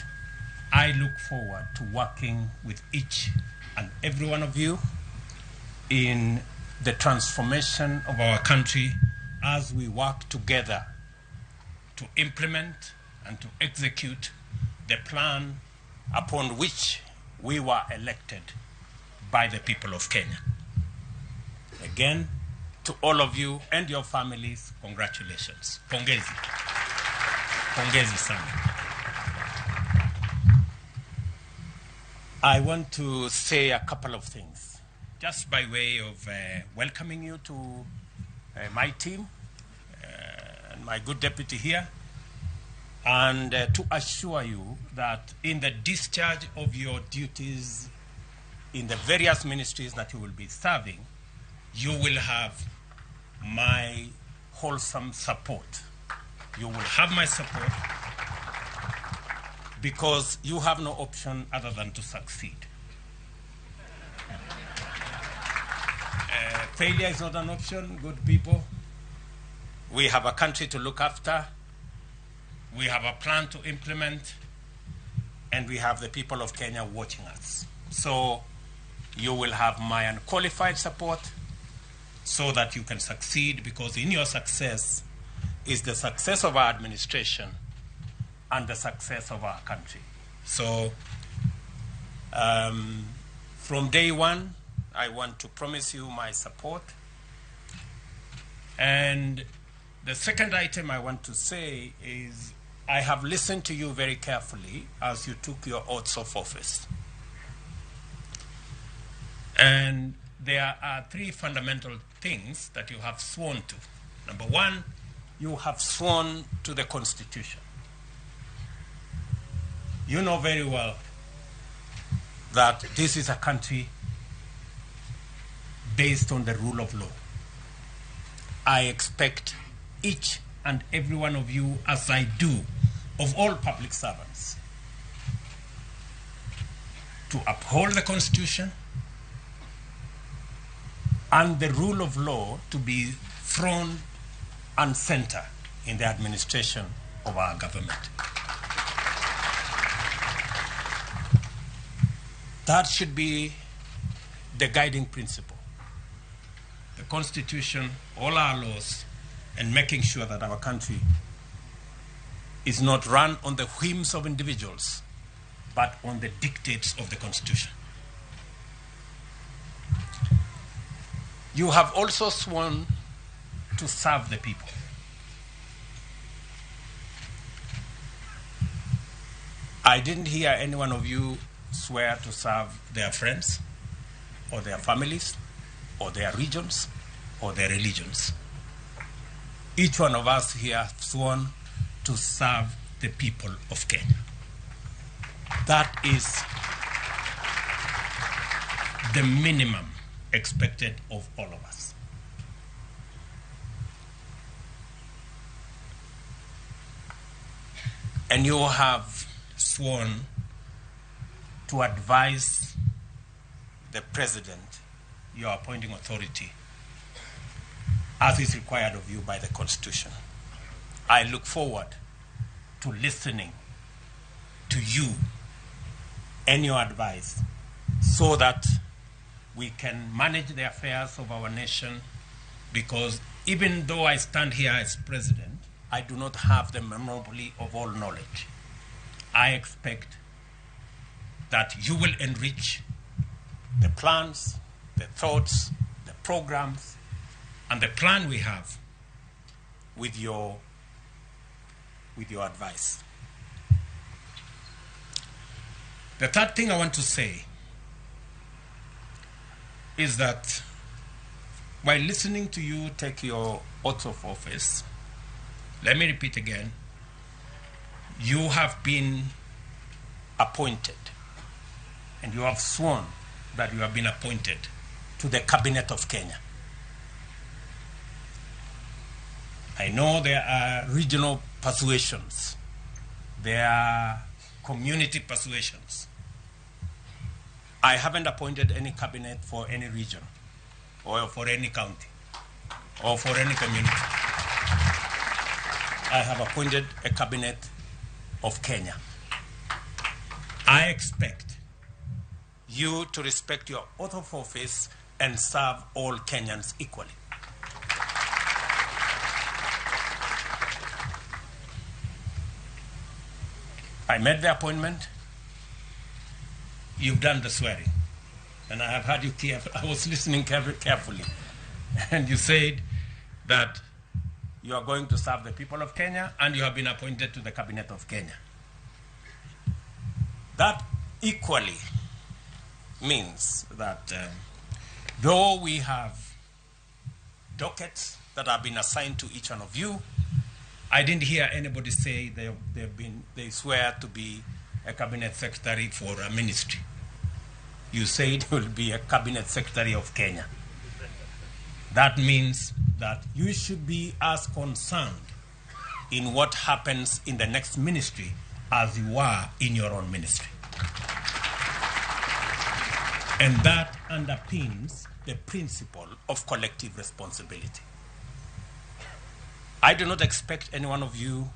I look forward to working with each and every one of you in the transformation of our country as we work together to implement and to execute the plan upon which we were elected by the people of Kenya. Again, to all of you and your families, congratulations. Pongezi. Pongezi sana. I want to say a couple of things, just by way of welcoming you to my team and my good deputy here, and to assure you that in the discharge of your duties in the various ministries that you will be serving, you will have my wholesome support. You will have my support because you have no option other than to succeed. Failure is not an option, good people. We have a country to look after. We have a plan to implement. And we have the people of Kenya watching us. So you will have my unqualified support so that you can succeed, because in your success is the success of our administration and the success of our country. So from day one, I want to promise you my support. And the second item I want to say is I have listened to you very carefully as you took your oaths of office. And there are three fundamental things that you have sworn to. Number one, you have sworn to the Constitution. You know very well that this is a country based on the rule of law. I expect each and every one of you, as I do, of all public servants, to uphold the Constitution and the rule of law to be front and center in the administration of our government. That should be the guiding principle. The Constitution, all our laws, and making sure that our country is not run on the whims of individuals, but on the dictates of the Constitution. You have also sworn to serve the people. I didn't hear any one of you swear to serve their friends or their families or their regions or their religions. Each one of us here has sworn to serve the people of Kenya. That is the minimum expected of all of us. And you have sworn to advise the president, your appointing authority, as is required of you by the Constitution. I look forward to listening to you and your advice so that we can manage the affairs of our nation, because even though I stand here as president, I do not have the monopoly of all knowledge. I expect that you will enrich the plans, the thoughts, the programs, and the plan we have with your advice. The third thing I want to say is that while listening to you take your oath of office, let me repeat again, you have been appointed and you have sworn that you have been appointed to the Cabinet of Kenya. I know there are regional persuasions, there are community persuasions. I haven't appointed any cabinet for any region or for any county or for any community. I have appointed a cabinet of Kenya. I expect you to respect your oath of office and serve all Kenyans equally. I made the appointment. You've done the swearing. And I have heard you carefully. I was listening carefully. And you said that you are going to serve the people of Kenya and you have been appointed to the cabinet of Kenya. That equally means that though we have dockets that have been assigned to each one of you, I didn't hear anybody say they swear to be a cabinet secretary for a ministry. You said you will be a cabinet secretary of Kenya. That means that you should be as concerned in what happens in the next ministry as you are in your own ministry. And that underpins the principle of collective responsibility. I do not expect any one of you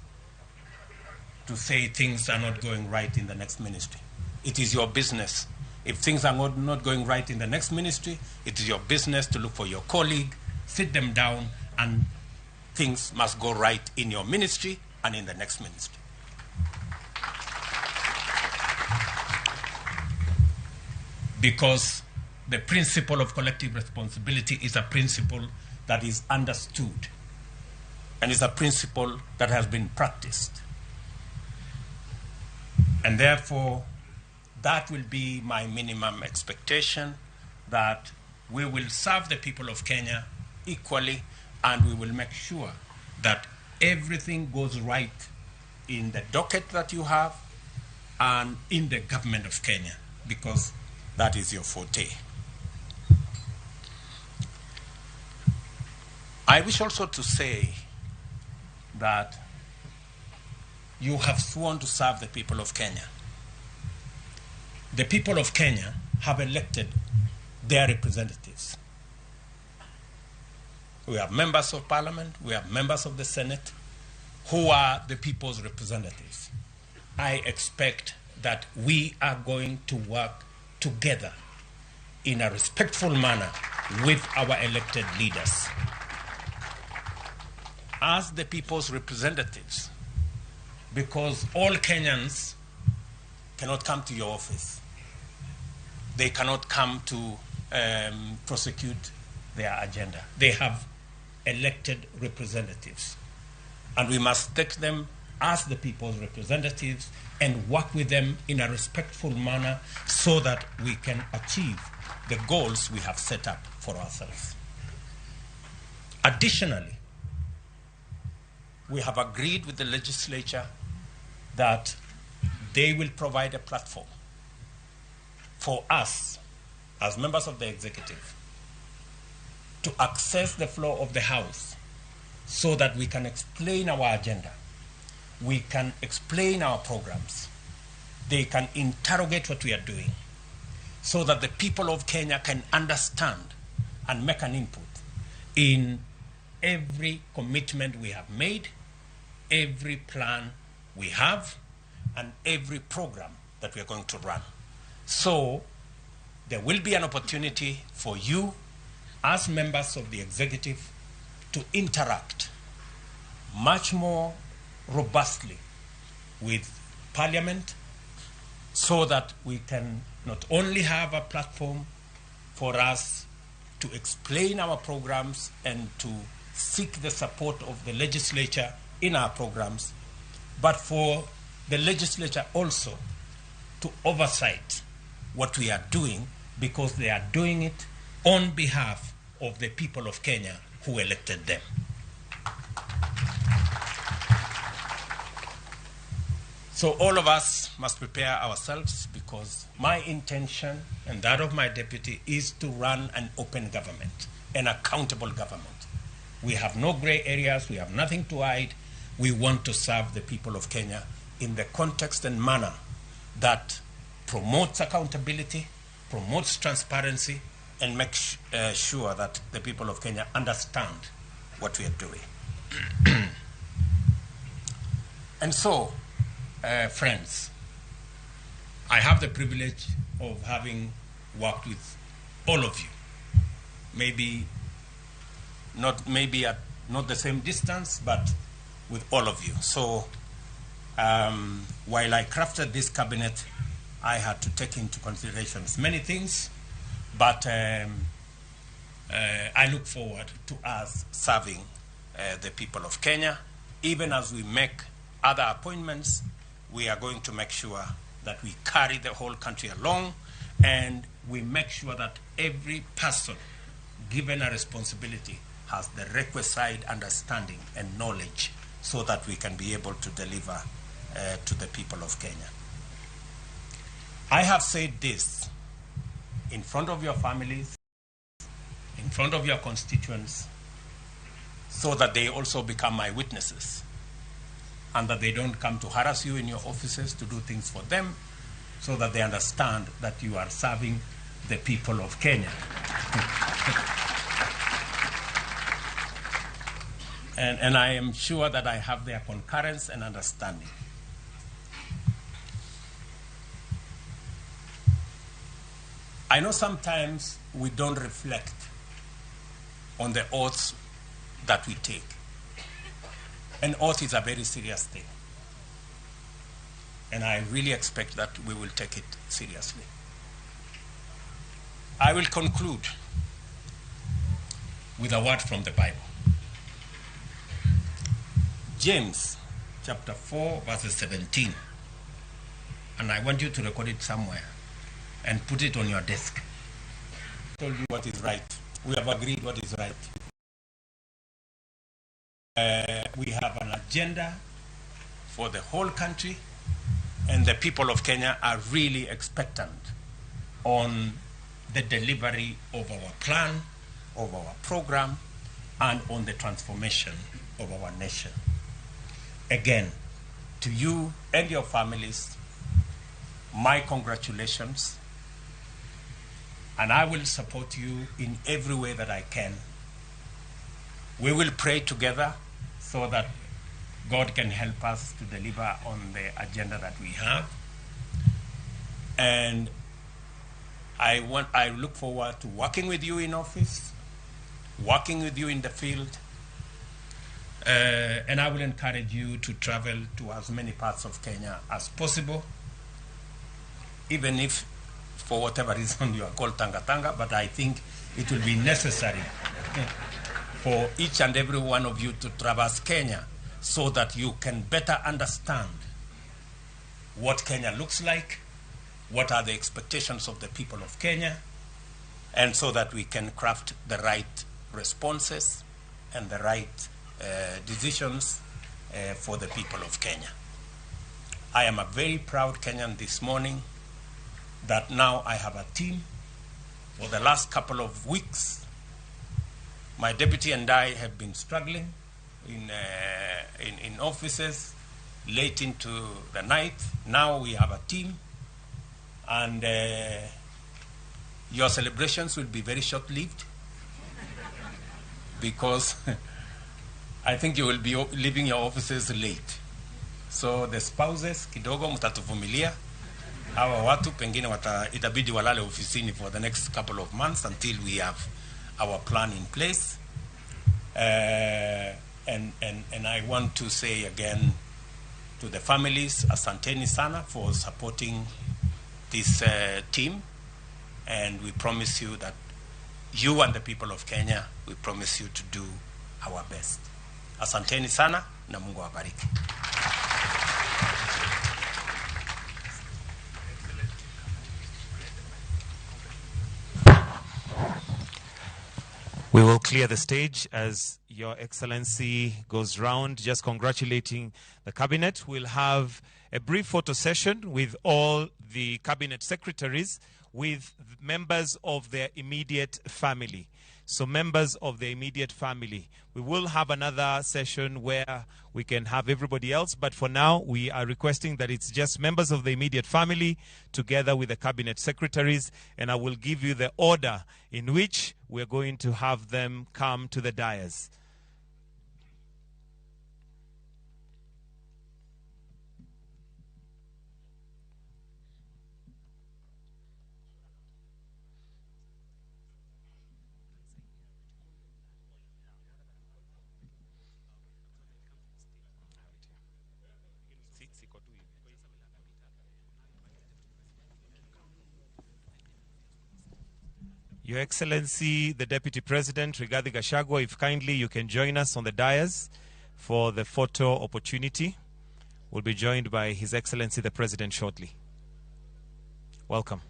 to say things are not going right in the next ministry. It is your business. If things are not going right in the next ministry, it is your business to look for your colleague, sit them down, and things must go right in your ministry and in the next ministry. Because the principle of collective responsibility is a principle that is understood and is a principle that has been practiced. And therefore, that will be my minimum expectation, that we will serve the people of Kenya equally, and we will make sure that everything goes right in the docket that you have and in the government of Kenya, because that is your forte. I wish also to say that you have sworn to serve the people of Kenya. The people of Kenya have elected their representatives. We have members of parliament, we have members of the Senate, who are the people's representatives. I expect that we are going to work together in a respectful manner with our elected leaders. As the people's representatives, because all Kenyans cannot come to your office. They cannot come to prosecute their agenda. They have elected representatives. And we must take them as the people's representatives and work with them in a respectful manner so that we can achieve the goals we have set up for ourselves. Additionally, we have agreed with the legislature that they will provide a platform for us as members of the executive to access the floor of the House so that we can explain our agenda, we can explain our programs, they can interrogate what we are doing so that the people of Kenya can understand and make an input in every commitment we have made, every plan we have, and every program that we are going to run. So there will be an opportunity for you as members of the executive to interact much more robustly with Parliament so that we can not only have a platform for us to explain our programs and to seek the support of the legislature in our programs, but for the legislature also to oversight what we are doing, because they are doing it on behalf of the people of Kenya who elected them. So all of us must prepare ourselves, because my intention and that of my deputy is to run an open government, an accountable government. We have no gray areas, we have nothing to hide. We want to serve the people of Kenya in the context and manner that promotes accountability, promotes transparency, and makes sure that the people of Kenya understand what we are doing. And so, friends, I have the privilege of having worked with all of you. Maybe at not the same distance, but with all of you. So while I crafted this cabinet, I had to take into considerations many things, but I look forward to us serving the people of Kenya. Even as we make other appointments, we are going to make sure that we carry the whole country along, and we make sure that every person given a responsibility has the requisite understanding and knowledge so that we can be able to deliver to the people of Kenya. I have said this in front of your families, in front of your constituents, so that they also become my witnesses, and that they don't come to harass you in your offices to do things for them, so that they understand that you are serving the people of Kenya. And I am sure that I have their concurrence and understanding. I know sometimes we don't reflect on the oaths that we take. An oath is a very serious thing. And I really expect that we will take it seriously. I will conclude with a word from the Bible. James chapter 4, verse 17. And I want you to record it somewhere and put it on your desk. I told you what is right. We have agreed what is right. We have an agenda for the whole country, and the people of Kenya are really expectant on the delivery of our plan, of our program, and on the transformation of our nation. Again, to you and your families, my congratulations, and I will support you in every way that I can. We will pray together so that God can help us to deliver on the agenda that we have. And I look forward to working with you in office, working with you in the field, and I will encourage you to travel to as many parts of Kenya as possible, even if for whatever reason you are called Tanga Tanga, but I think it will be necessary for each and every one of you to traverse Kenya so that you can better understand what Kenya looks like, what are the expectations of the people of Kenya, and so that we can craft the right responses and the right decisions for the people of Kenya. I am a very proud Kenyan this morning that now I have a team. For the last couple of weeks, my deputy and I have been struggling in offices late into the night. Now we have a team, and your celebrations will be very short-lived because I think you will be leaving your offices late. So the spouses, kidogo mtatuvumilia. Hawa watu pengine itabidi walale ofisini for the next couple of months until we have our plan in place. And I want to say again to the families, asanteni sana for supporting this team. And we promise you that you and the people of Kenya, we promise you to do our best. Asanteni sana na Mungu awabariki. We will clear the stage as Your Excellency goes round, just congratulating the cabinet. We'll have a brief photo session with all the cabinet secretaries, with members of their immediate family. So members of the immediate family. We will have another session where we can have everybody else, but for now we are requesting that it's just members of the immediate family together with the cabinet secretaries, and I will give you the order in which we're going to have them come to the dais. Your Excellency, the Deputy President, Rigathi Gachagua, if kindly you can join us on the dais for the photo opportunity. We'll be joined by His Excellency the President shortly. Welcome.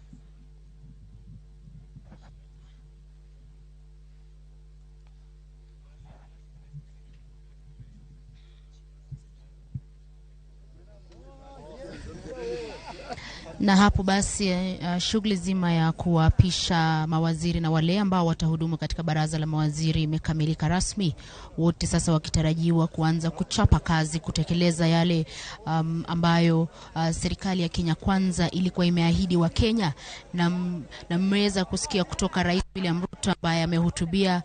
Na hapo basi shughuli zima ya kuwapisha mawaziri na wale ambao watahudumu katika baraza la mawaziri imekamilika rasmi, wote sasa wakitarajiwa kuanza kuchapa kazi kutekeleza yale ambayo serikali ya Kenya Kwanza ilikuwa imeahidi wa Kenya. Na mmeweza kusikia kutoka Rais William Ruto ambaye amehutubia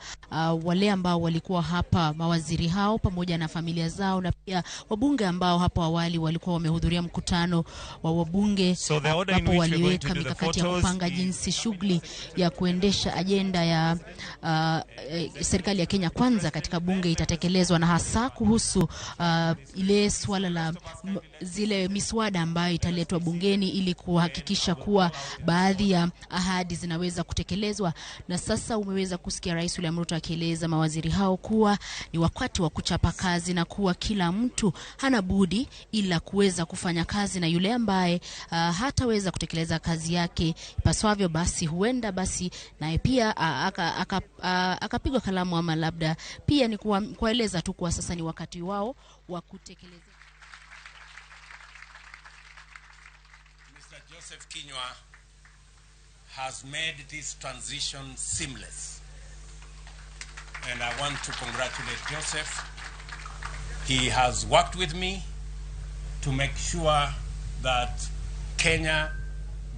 wale ambao walikuwa hapa, mawaziri hao pamoja na familia zao, na pia wabunge ambao hapo awali walikuwa wamehudhuria mkutano wa wabunge, So the order in ambapo which we're going to waliweka do the mikakati ya photos kupanga jinsi shughuli ya kuendesha ajenda ya serikali ya Kenya Kwanza katika bunge itatekelezwa, na hasa kuhusu ile swala la zile miswada ambayo italetwa bungeni ili kuhakikisha kuwa baadhi ya ahadi zinaweza kutekelezwa. Na sasa umeweza kusikia Rais William Ruto akieleza mawaziri hao kuwa ni wakati wa kuchapa kazi na kuwa kila mtu hana budi ila kuweza kufanya kazi, na yule ambaye hataweza kutekeleza kazi yake ipaswavyo, basi huenda basi naye pia akapigwa kalamu, ama labda pia ni kuwaeleza tu kuwa sasa ni wakati wao wa kutekeleza. Mr. Joseph Kinyua has made this transition seamless. And I want to congratulate Joseph. He has worked with me to make sure that Kenya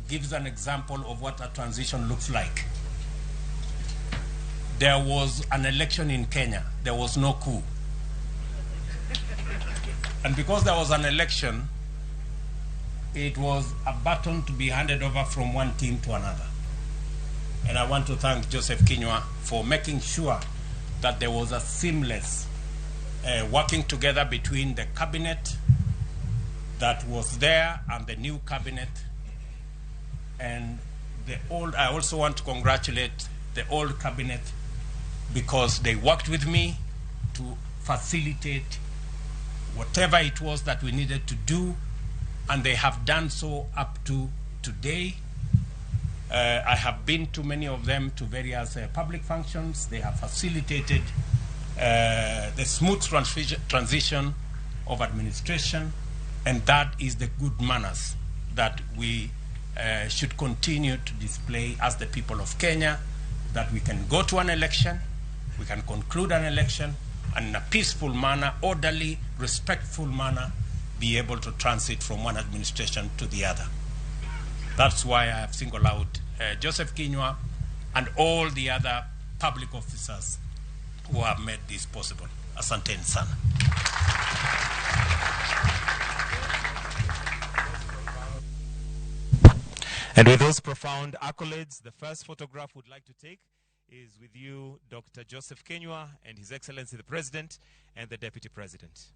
gives an example of what a transition looks like. There was an election in Kenya. There was no coup. And because there was an election, it was a baton to be handed over from one team to another. And I want to thank Joseph Kinyua for making sure that there was a seamless working together between the cabinet that was there and the new cabinet. And the old, I also want to congratulate the old cabinet because they worked with me to facilitate whatever it was that we needed to do, and they have done so up to today. I have been to many of them to various public functions. They have facilitated the smooth transition of administration, and that is the good manners that we should continue to display as the people of Kenya, that we can go to an election, we can conclude an election, and in a peaceful manner, orderly, respectful manner, be able to transit from one administration to the other. That's why I have singled out Joseph Kinyua and all the other public officers who have made this possible. Asanteni sana. And with those profound accolades, the first photograph we'd like to take is with you, Dr. Joseph Kinyua, and His Excellency the President and the Deputy President.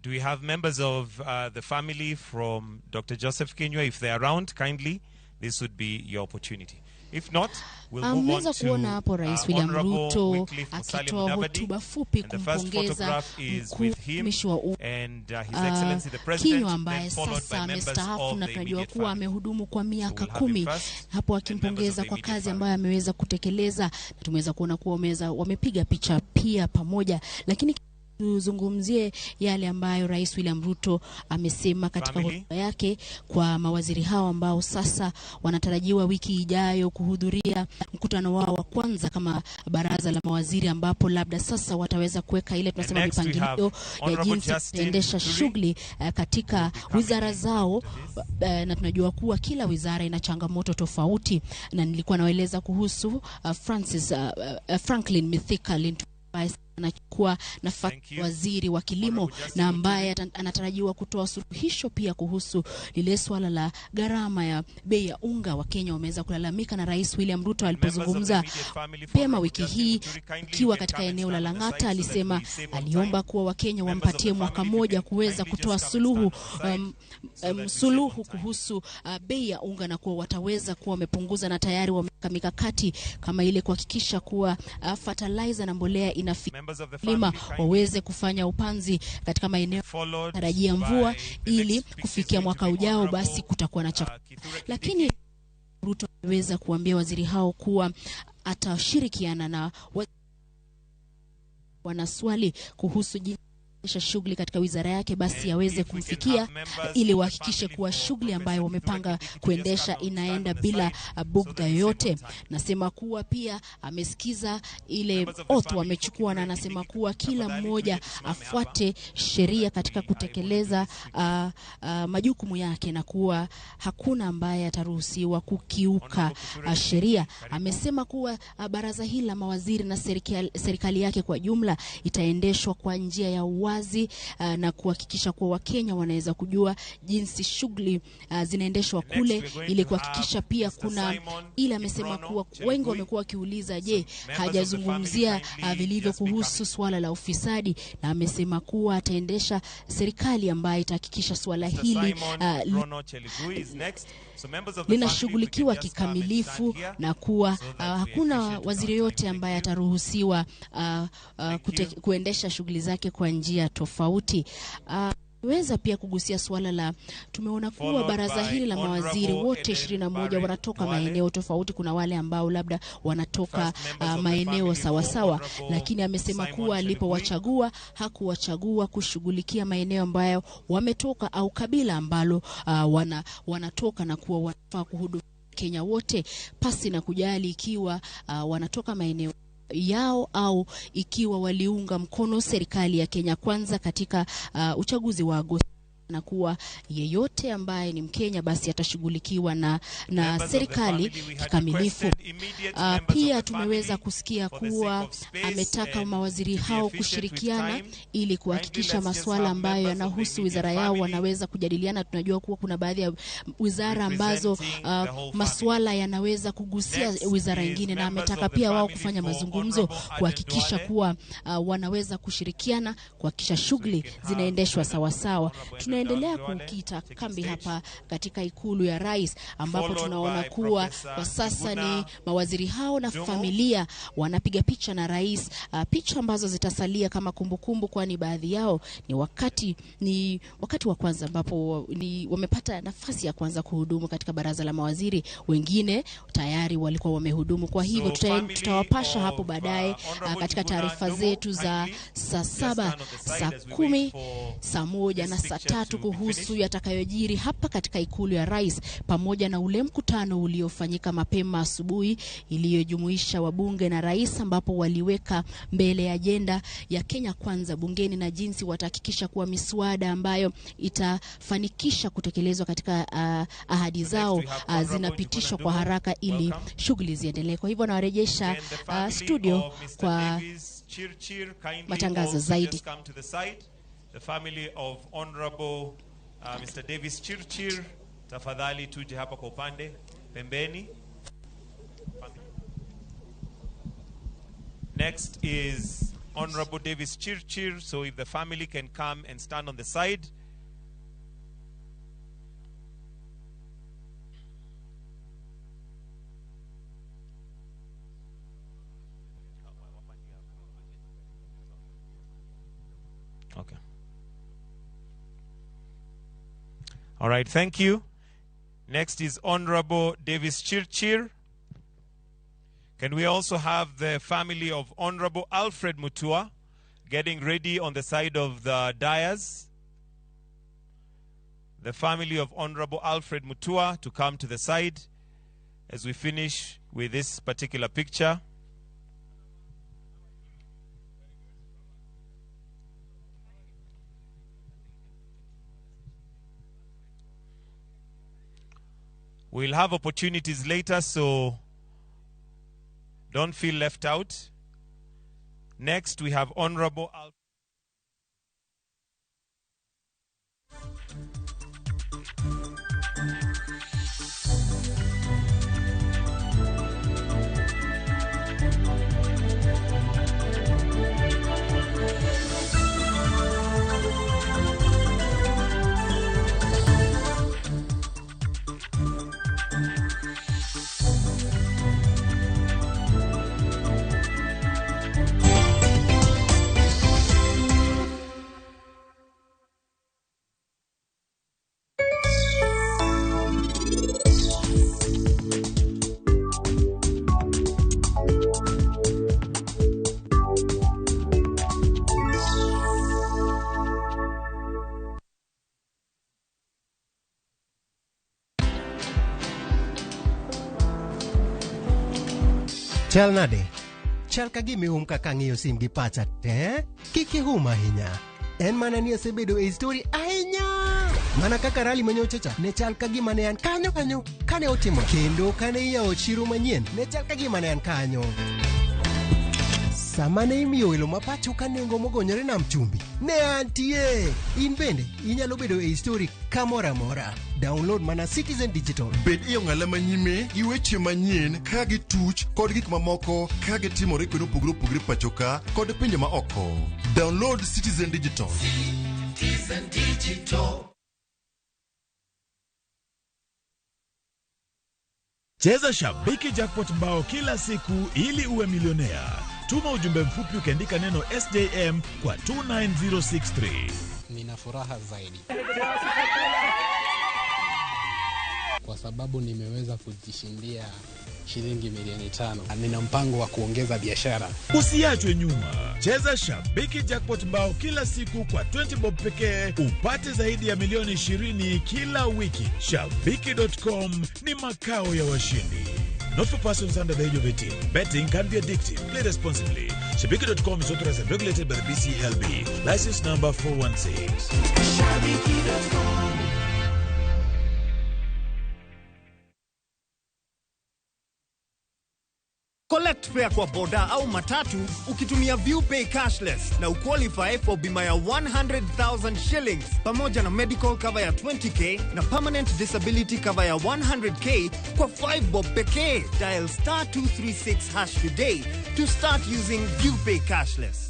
Do we have members of the family from Dr. Joseph Kinyua? If they're around, kindly, this would be your opportunity. If not, we'll move on Mmeweza to kuona hapo Rais William Honorable Ruto Wycliffe Musalia akitoa Mudavadi. hotuba fupi And the first kumpongeza photograph is mkuu with him mtumishi wa and his Excellency the President, Kinyua then ambaye followed by sasa members amestaafu of na the tunajua immediate kuwa family. amehudumu kwa miaka we'll have him 10 first, hapo then members of akimpongeza the kwa immediate kazi ambayo ameweza kutekeleza, na tumeweza kuona kuwa wamepiga picha pia pamoja, lakini tuzungumzie yale ambayo Rais William Ruto amesema katika hotuba yake kwa mawaziri hao ambao sasa wanatarajiwa wiki ijayo kuhudhuria mkutano wao wa kwanza kama baraza la mawaziri, ambapo labda sasa wataweza kuweka ile tunasema And next we have mipangilio ya Honorable jinsi Justin kutaendesha Muturi. shughuli katika wizara zao, na tunajua kuwa kila wizara ina changamoto tofauti, na nilikuwa nawaeleza kuhusu Franklin Mithika Linturi Anachukua nafasi waziri wa kilimo na ambaye anatarajiwa kutoa suluhisho pia kuhusu lile swala la gharama ya bei ya unga. Wakenya wameweza kulalamika, na Rais William Ruto alipozungumza pema wiki hii akiwa katika eneo la Lang'ata alisema aliomba kuwa Wakenya wampatie mwaka mmoja kuweza kutoa suluhu suluhu kuhusu bei ya unga na kuwa wataweza kuwa wamepunguza, na tayari wameweka mikakati kama ile kuhakikisha kuwa fertilizer na mbolea inafika lima waweze kufanya upanzi katika maeneo tarajia mvua ili kufikia mwaka ujao basi kutakuwa na chakula. Lakini Ruto ameweza kuambia waziri hao kuwa atashirikiana na wanaswali kuhusu jinsi shughuli katika wizara yake basi aweze kumfikia ili wahakikishe kuwa shughuli ambayo wamepanga kuendesha inaenda bila bugdha yoyote. Nasema kuwa pia amesikiza ile oath wamechukua, na anasema kuwa kila mmoja afuate sheria katika kutekeleza majukumu yake na kuwa hakuna ambaye ataruhusiwa kukiuka sheria. Amesema kuwa baraza hili la mawaziri na serikali yake kwa jumla itaendeshwa kwa njia ya uwazi na kuhakikisha kuwa Wakenya wanaweza kujua jinsi shughuli zinaendeshwa kule ili kuhakikisha pia kuna ile. Amesema kuwa wengi wamekuwa wakiuliza, je, hajazungumzia vilivyo kuhusu swala la ufisadi, na amesema kuwa ataendesha serikali ambayo itahakikisha swala hili linashughulikiwa kikamilifu na kuwa hakuna waziri yote ambaye ataruhusiwa kuendesha shughuli zake kwa njia tofauti. Weza pia kugusia swala la tumeona kuwa baraza hili la mawaziri wote 21 wanatoka maeneo tofauti. Kuna wale ambao labda wanatoka maeneo sawasawa, lakini amesema kuwa alipowachagua hakuwachagua kushughulikia maeneo ambayo wametoka au kabila ambalo wanatoka, na kuwa wanafaa kuhudumia Kenya wote pasi na kujali ikiwa wanatoka maeneo yao au ikiwa waliunga mkono serikali ya Kenya Kwanza katika uchaguzi wa Agosti, na kuwa yeyote ambaye ni Mkenya basi atashughulikiwa na serikali kikamilifu. Pia tumeweza kusikia kuwa ametaka mawaziri hao kushirikiana ili kuhakikisha masuala ambayo yanahusu wizara yao wanaweza kujadiliana. Tunajua kuwa kuna baadhi ya wizara ambazo masuala yanaweza kugusia wizara nyingine, na ametaka pia wao kufanya mazungumzo kuhakikisha kuwa wanaweza kushirikiana kuhakikisha shughuli zinaendeshwa sawasawa. Tunaendelea kukita kambi hapa katika ikulu ya rais, ambapo tunaona kuwa kwa sasa ni mawaziri hao na familia wanapiga picha na rais, picha ambazo zitasalia kama kumbukumbu, kwani baadhi yao ni wakati wa kwanza ambapo ni wamepata nafasi ya kwanza kuhudumu katika baraza la mawaziri. Wengine tayari walikuwa wamehudumu. Kwa hivyo tutawapasha hapo baadaye katika taarifa zetu za saa 7, saa 10, saa 1 na saa 3 kuhusu yatakayojiri hapa katika ikulu ya rais, pamoja na ule mkutano uliofanyika mapema asubuhi iliyojumuisha wabunge na rais, ambapo waliweka mbele ajenda ya Kenya Kwanza bungeni na jinsi watahakikisha kuwa miswada ambayo itafanikisha kutekelezwa katika ahadi zao zinapitishwa kwa haraka ili shughuli ziendelee. Kwa hivyo nawarejesha studio kwa matangazo zaidi. The family of Honorable Mr. Davis Chirchir, tafadhali tuje hapa kwa upande pembeni. Next is Honorable Davis Chirchir, so if the family can come and stand on the side. Okay. All right, thank you. Next is Honorable Davis Chirchir. Can we also have the family of Honorable Alfred Mutua getting ready on the side of the dais? The family of Honorable Alfred Mutua to come to the side as we finish with this particular picture. We'll have opportunities later, so don't feel left out. Next, we have Honorable Chal nade? Chal ka gima ihum kaka ang'iyo sim gi pacha te? Kik ihum ahinya. En mana ni asebedo e story ahinya. Mana kaka rally manyocha cha ne chal ka gima ne an kanyo kanyo kane otimo. Kendo kane iyawo chiro manyien ne chal ka gima ne an kanyo. Sama ne imiyo welo ma pacho ka nengo mogonyore nam chumbi, ne antie. In bende inyalo bedo e story kamoro amora. Download mana Citizen Digital. Bed e ong'ala manyime gi weche manyien ka gituch kod gik mamoko ka gitimore kuonde mopogore opogore pacho ka kod pinje ma oko. Download Citizen Digital. Citizen Digital. Cheza Shabiki Jackpot Mbao kila siku ili uwe milionea. Tuma ujumbe mfupi ukiandika neno SJM kwa 29063. Nina furaha zaidi kwa sababu nimeweza kujishindia shilingi milioni 5. Nina mpango wa kuongeza biashara. Usiachwe nyuma. Cheza Shabiki Jackpot Mbao kila siku kwa 20 bob pekee upate zaidi ya milioni 20 kila wiki. Shabiki.com ni makao ya washindi. Not for persons under the age of 18. Betting can be addictive. Play responsibly. Shabiki.com is authorized and regulated by the BCLB. License number 416. Shabiki.com. Collect fare kwa boda au matatu ukitumia ViewPay cashless na uqualify for bima ya 100,000 shillings pamoja na medical cover ya 20k na permanent disability cover ya 100k kwa 5 bob pekee. Dial star 236 hash today to start using ViewPay cashless.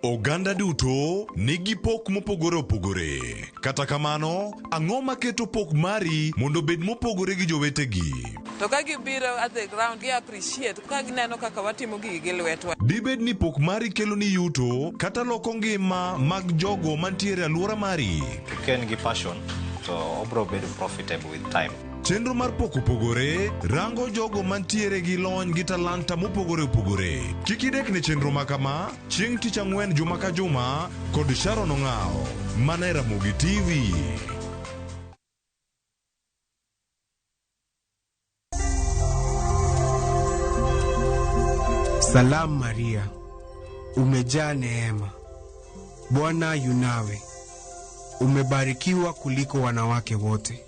Oganda duto nigi pok mopogore opogore. Kata kamano, ang'o maketo pok mari mondo obed mopogore gi jowetegi? To ka gibiro at the ground, gi appreciate ka gineno kaka watimo gigi gi lwetwa. Dibed ni pok mari kelo ni yuto kata loko ngima mag jogo mantiere e alwora mari. Ka en gi passion to obro bedo profitable with time. Chenro mar pok opogore rango jogo mantiere gi lony gi talanta mopogore opogore. Kik idek ne chenro ma kama chieng' tich ang'wen juma ka juma kod Sharon Ong'awo mana e Ramogi TV. Salamu Maria, umejaa neema, Bwana yu nawe, umebarikiwa kuliko wanawake wote.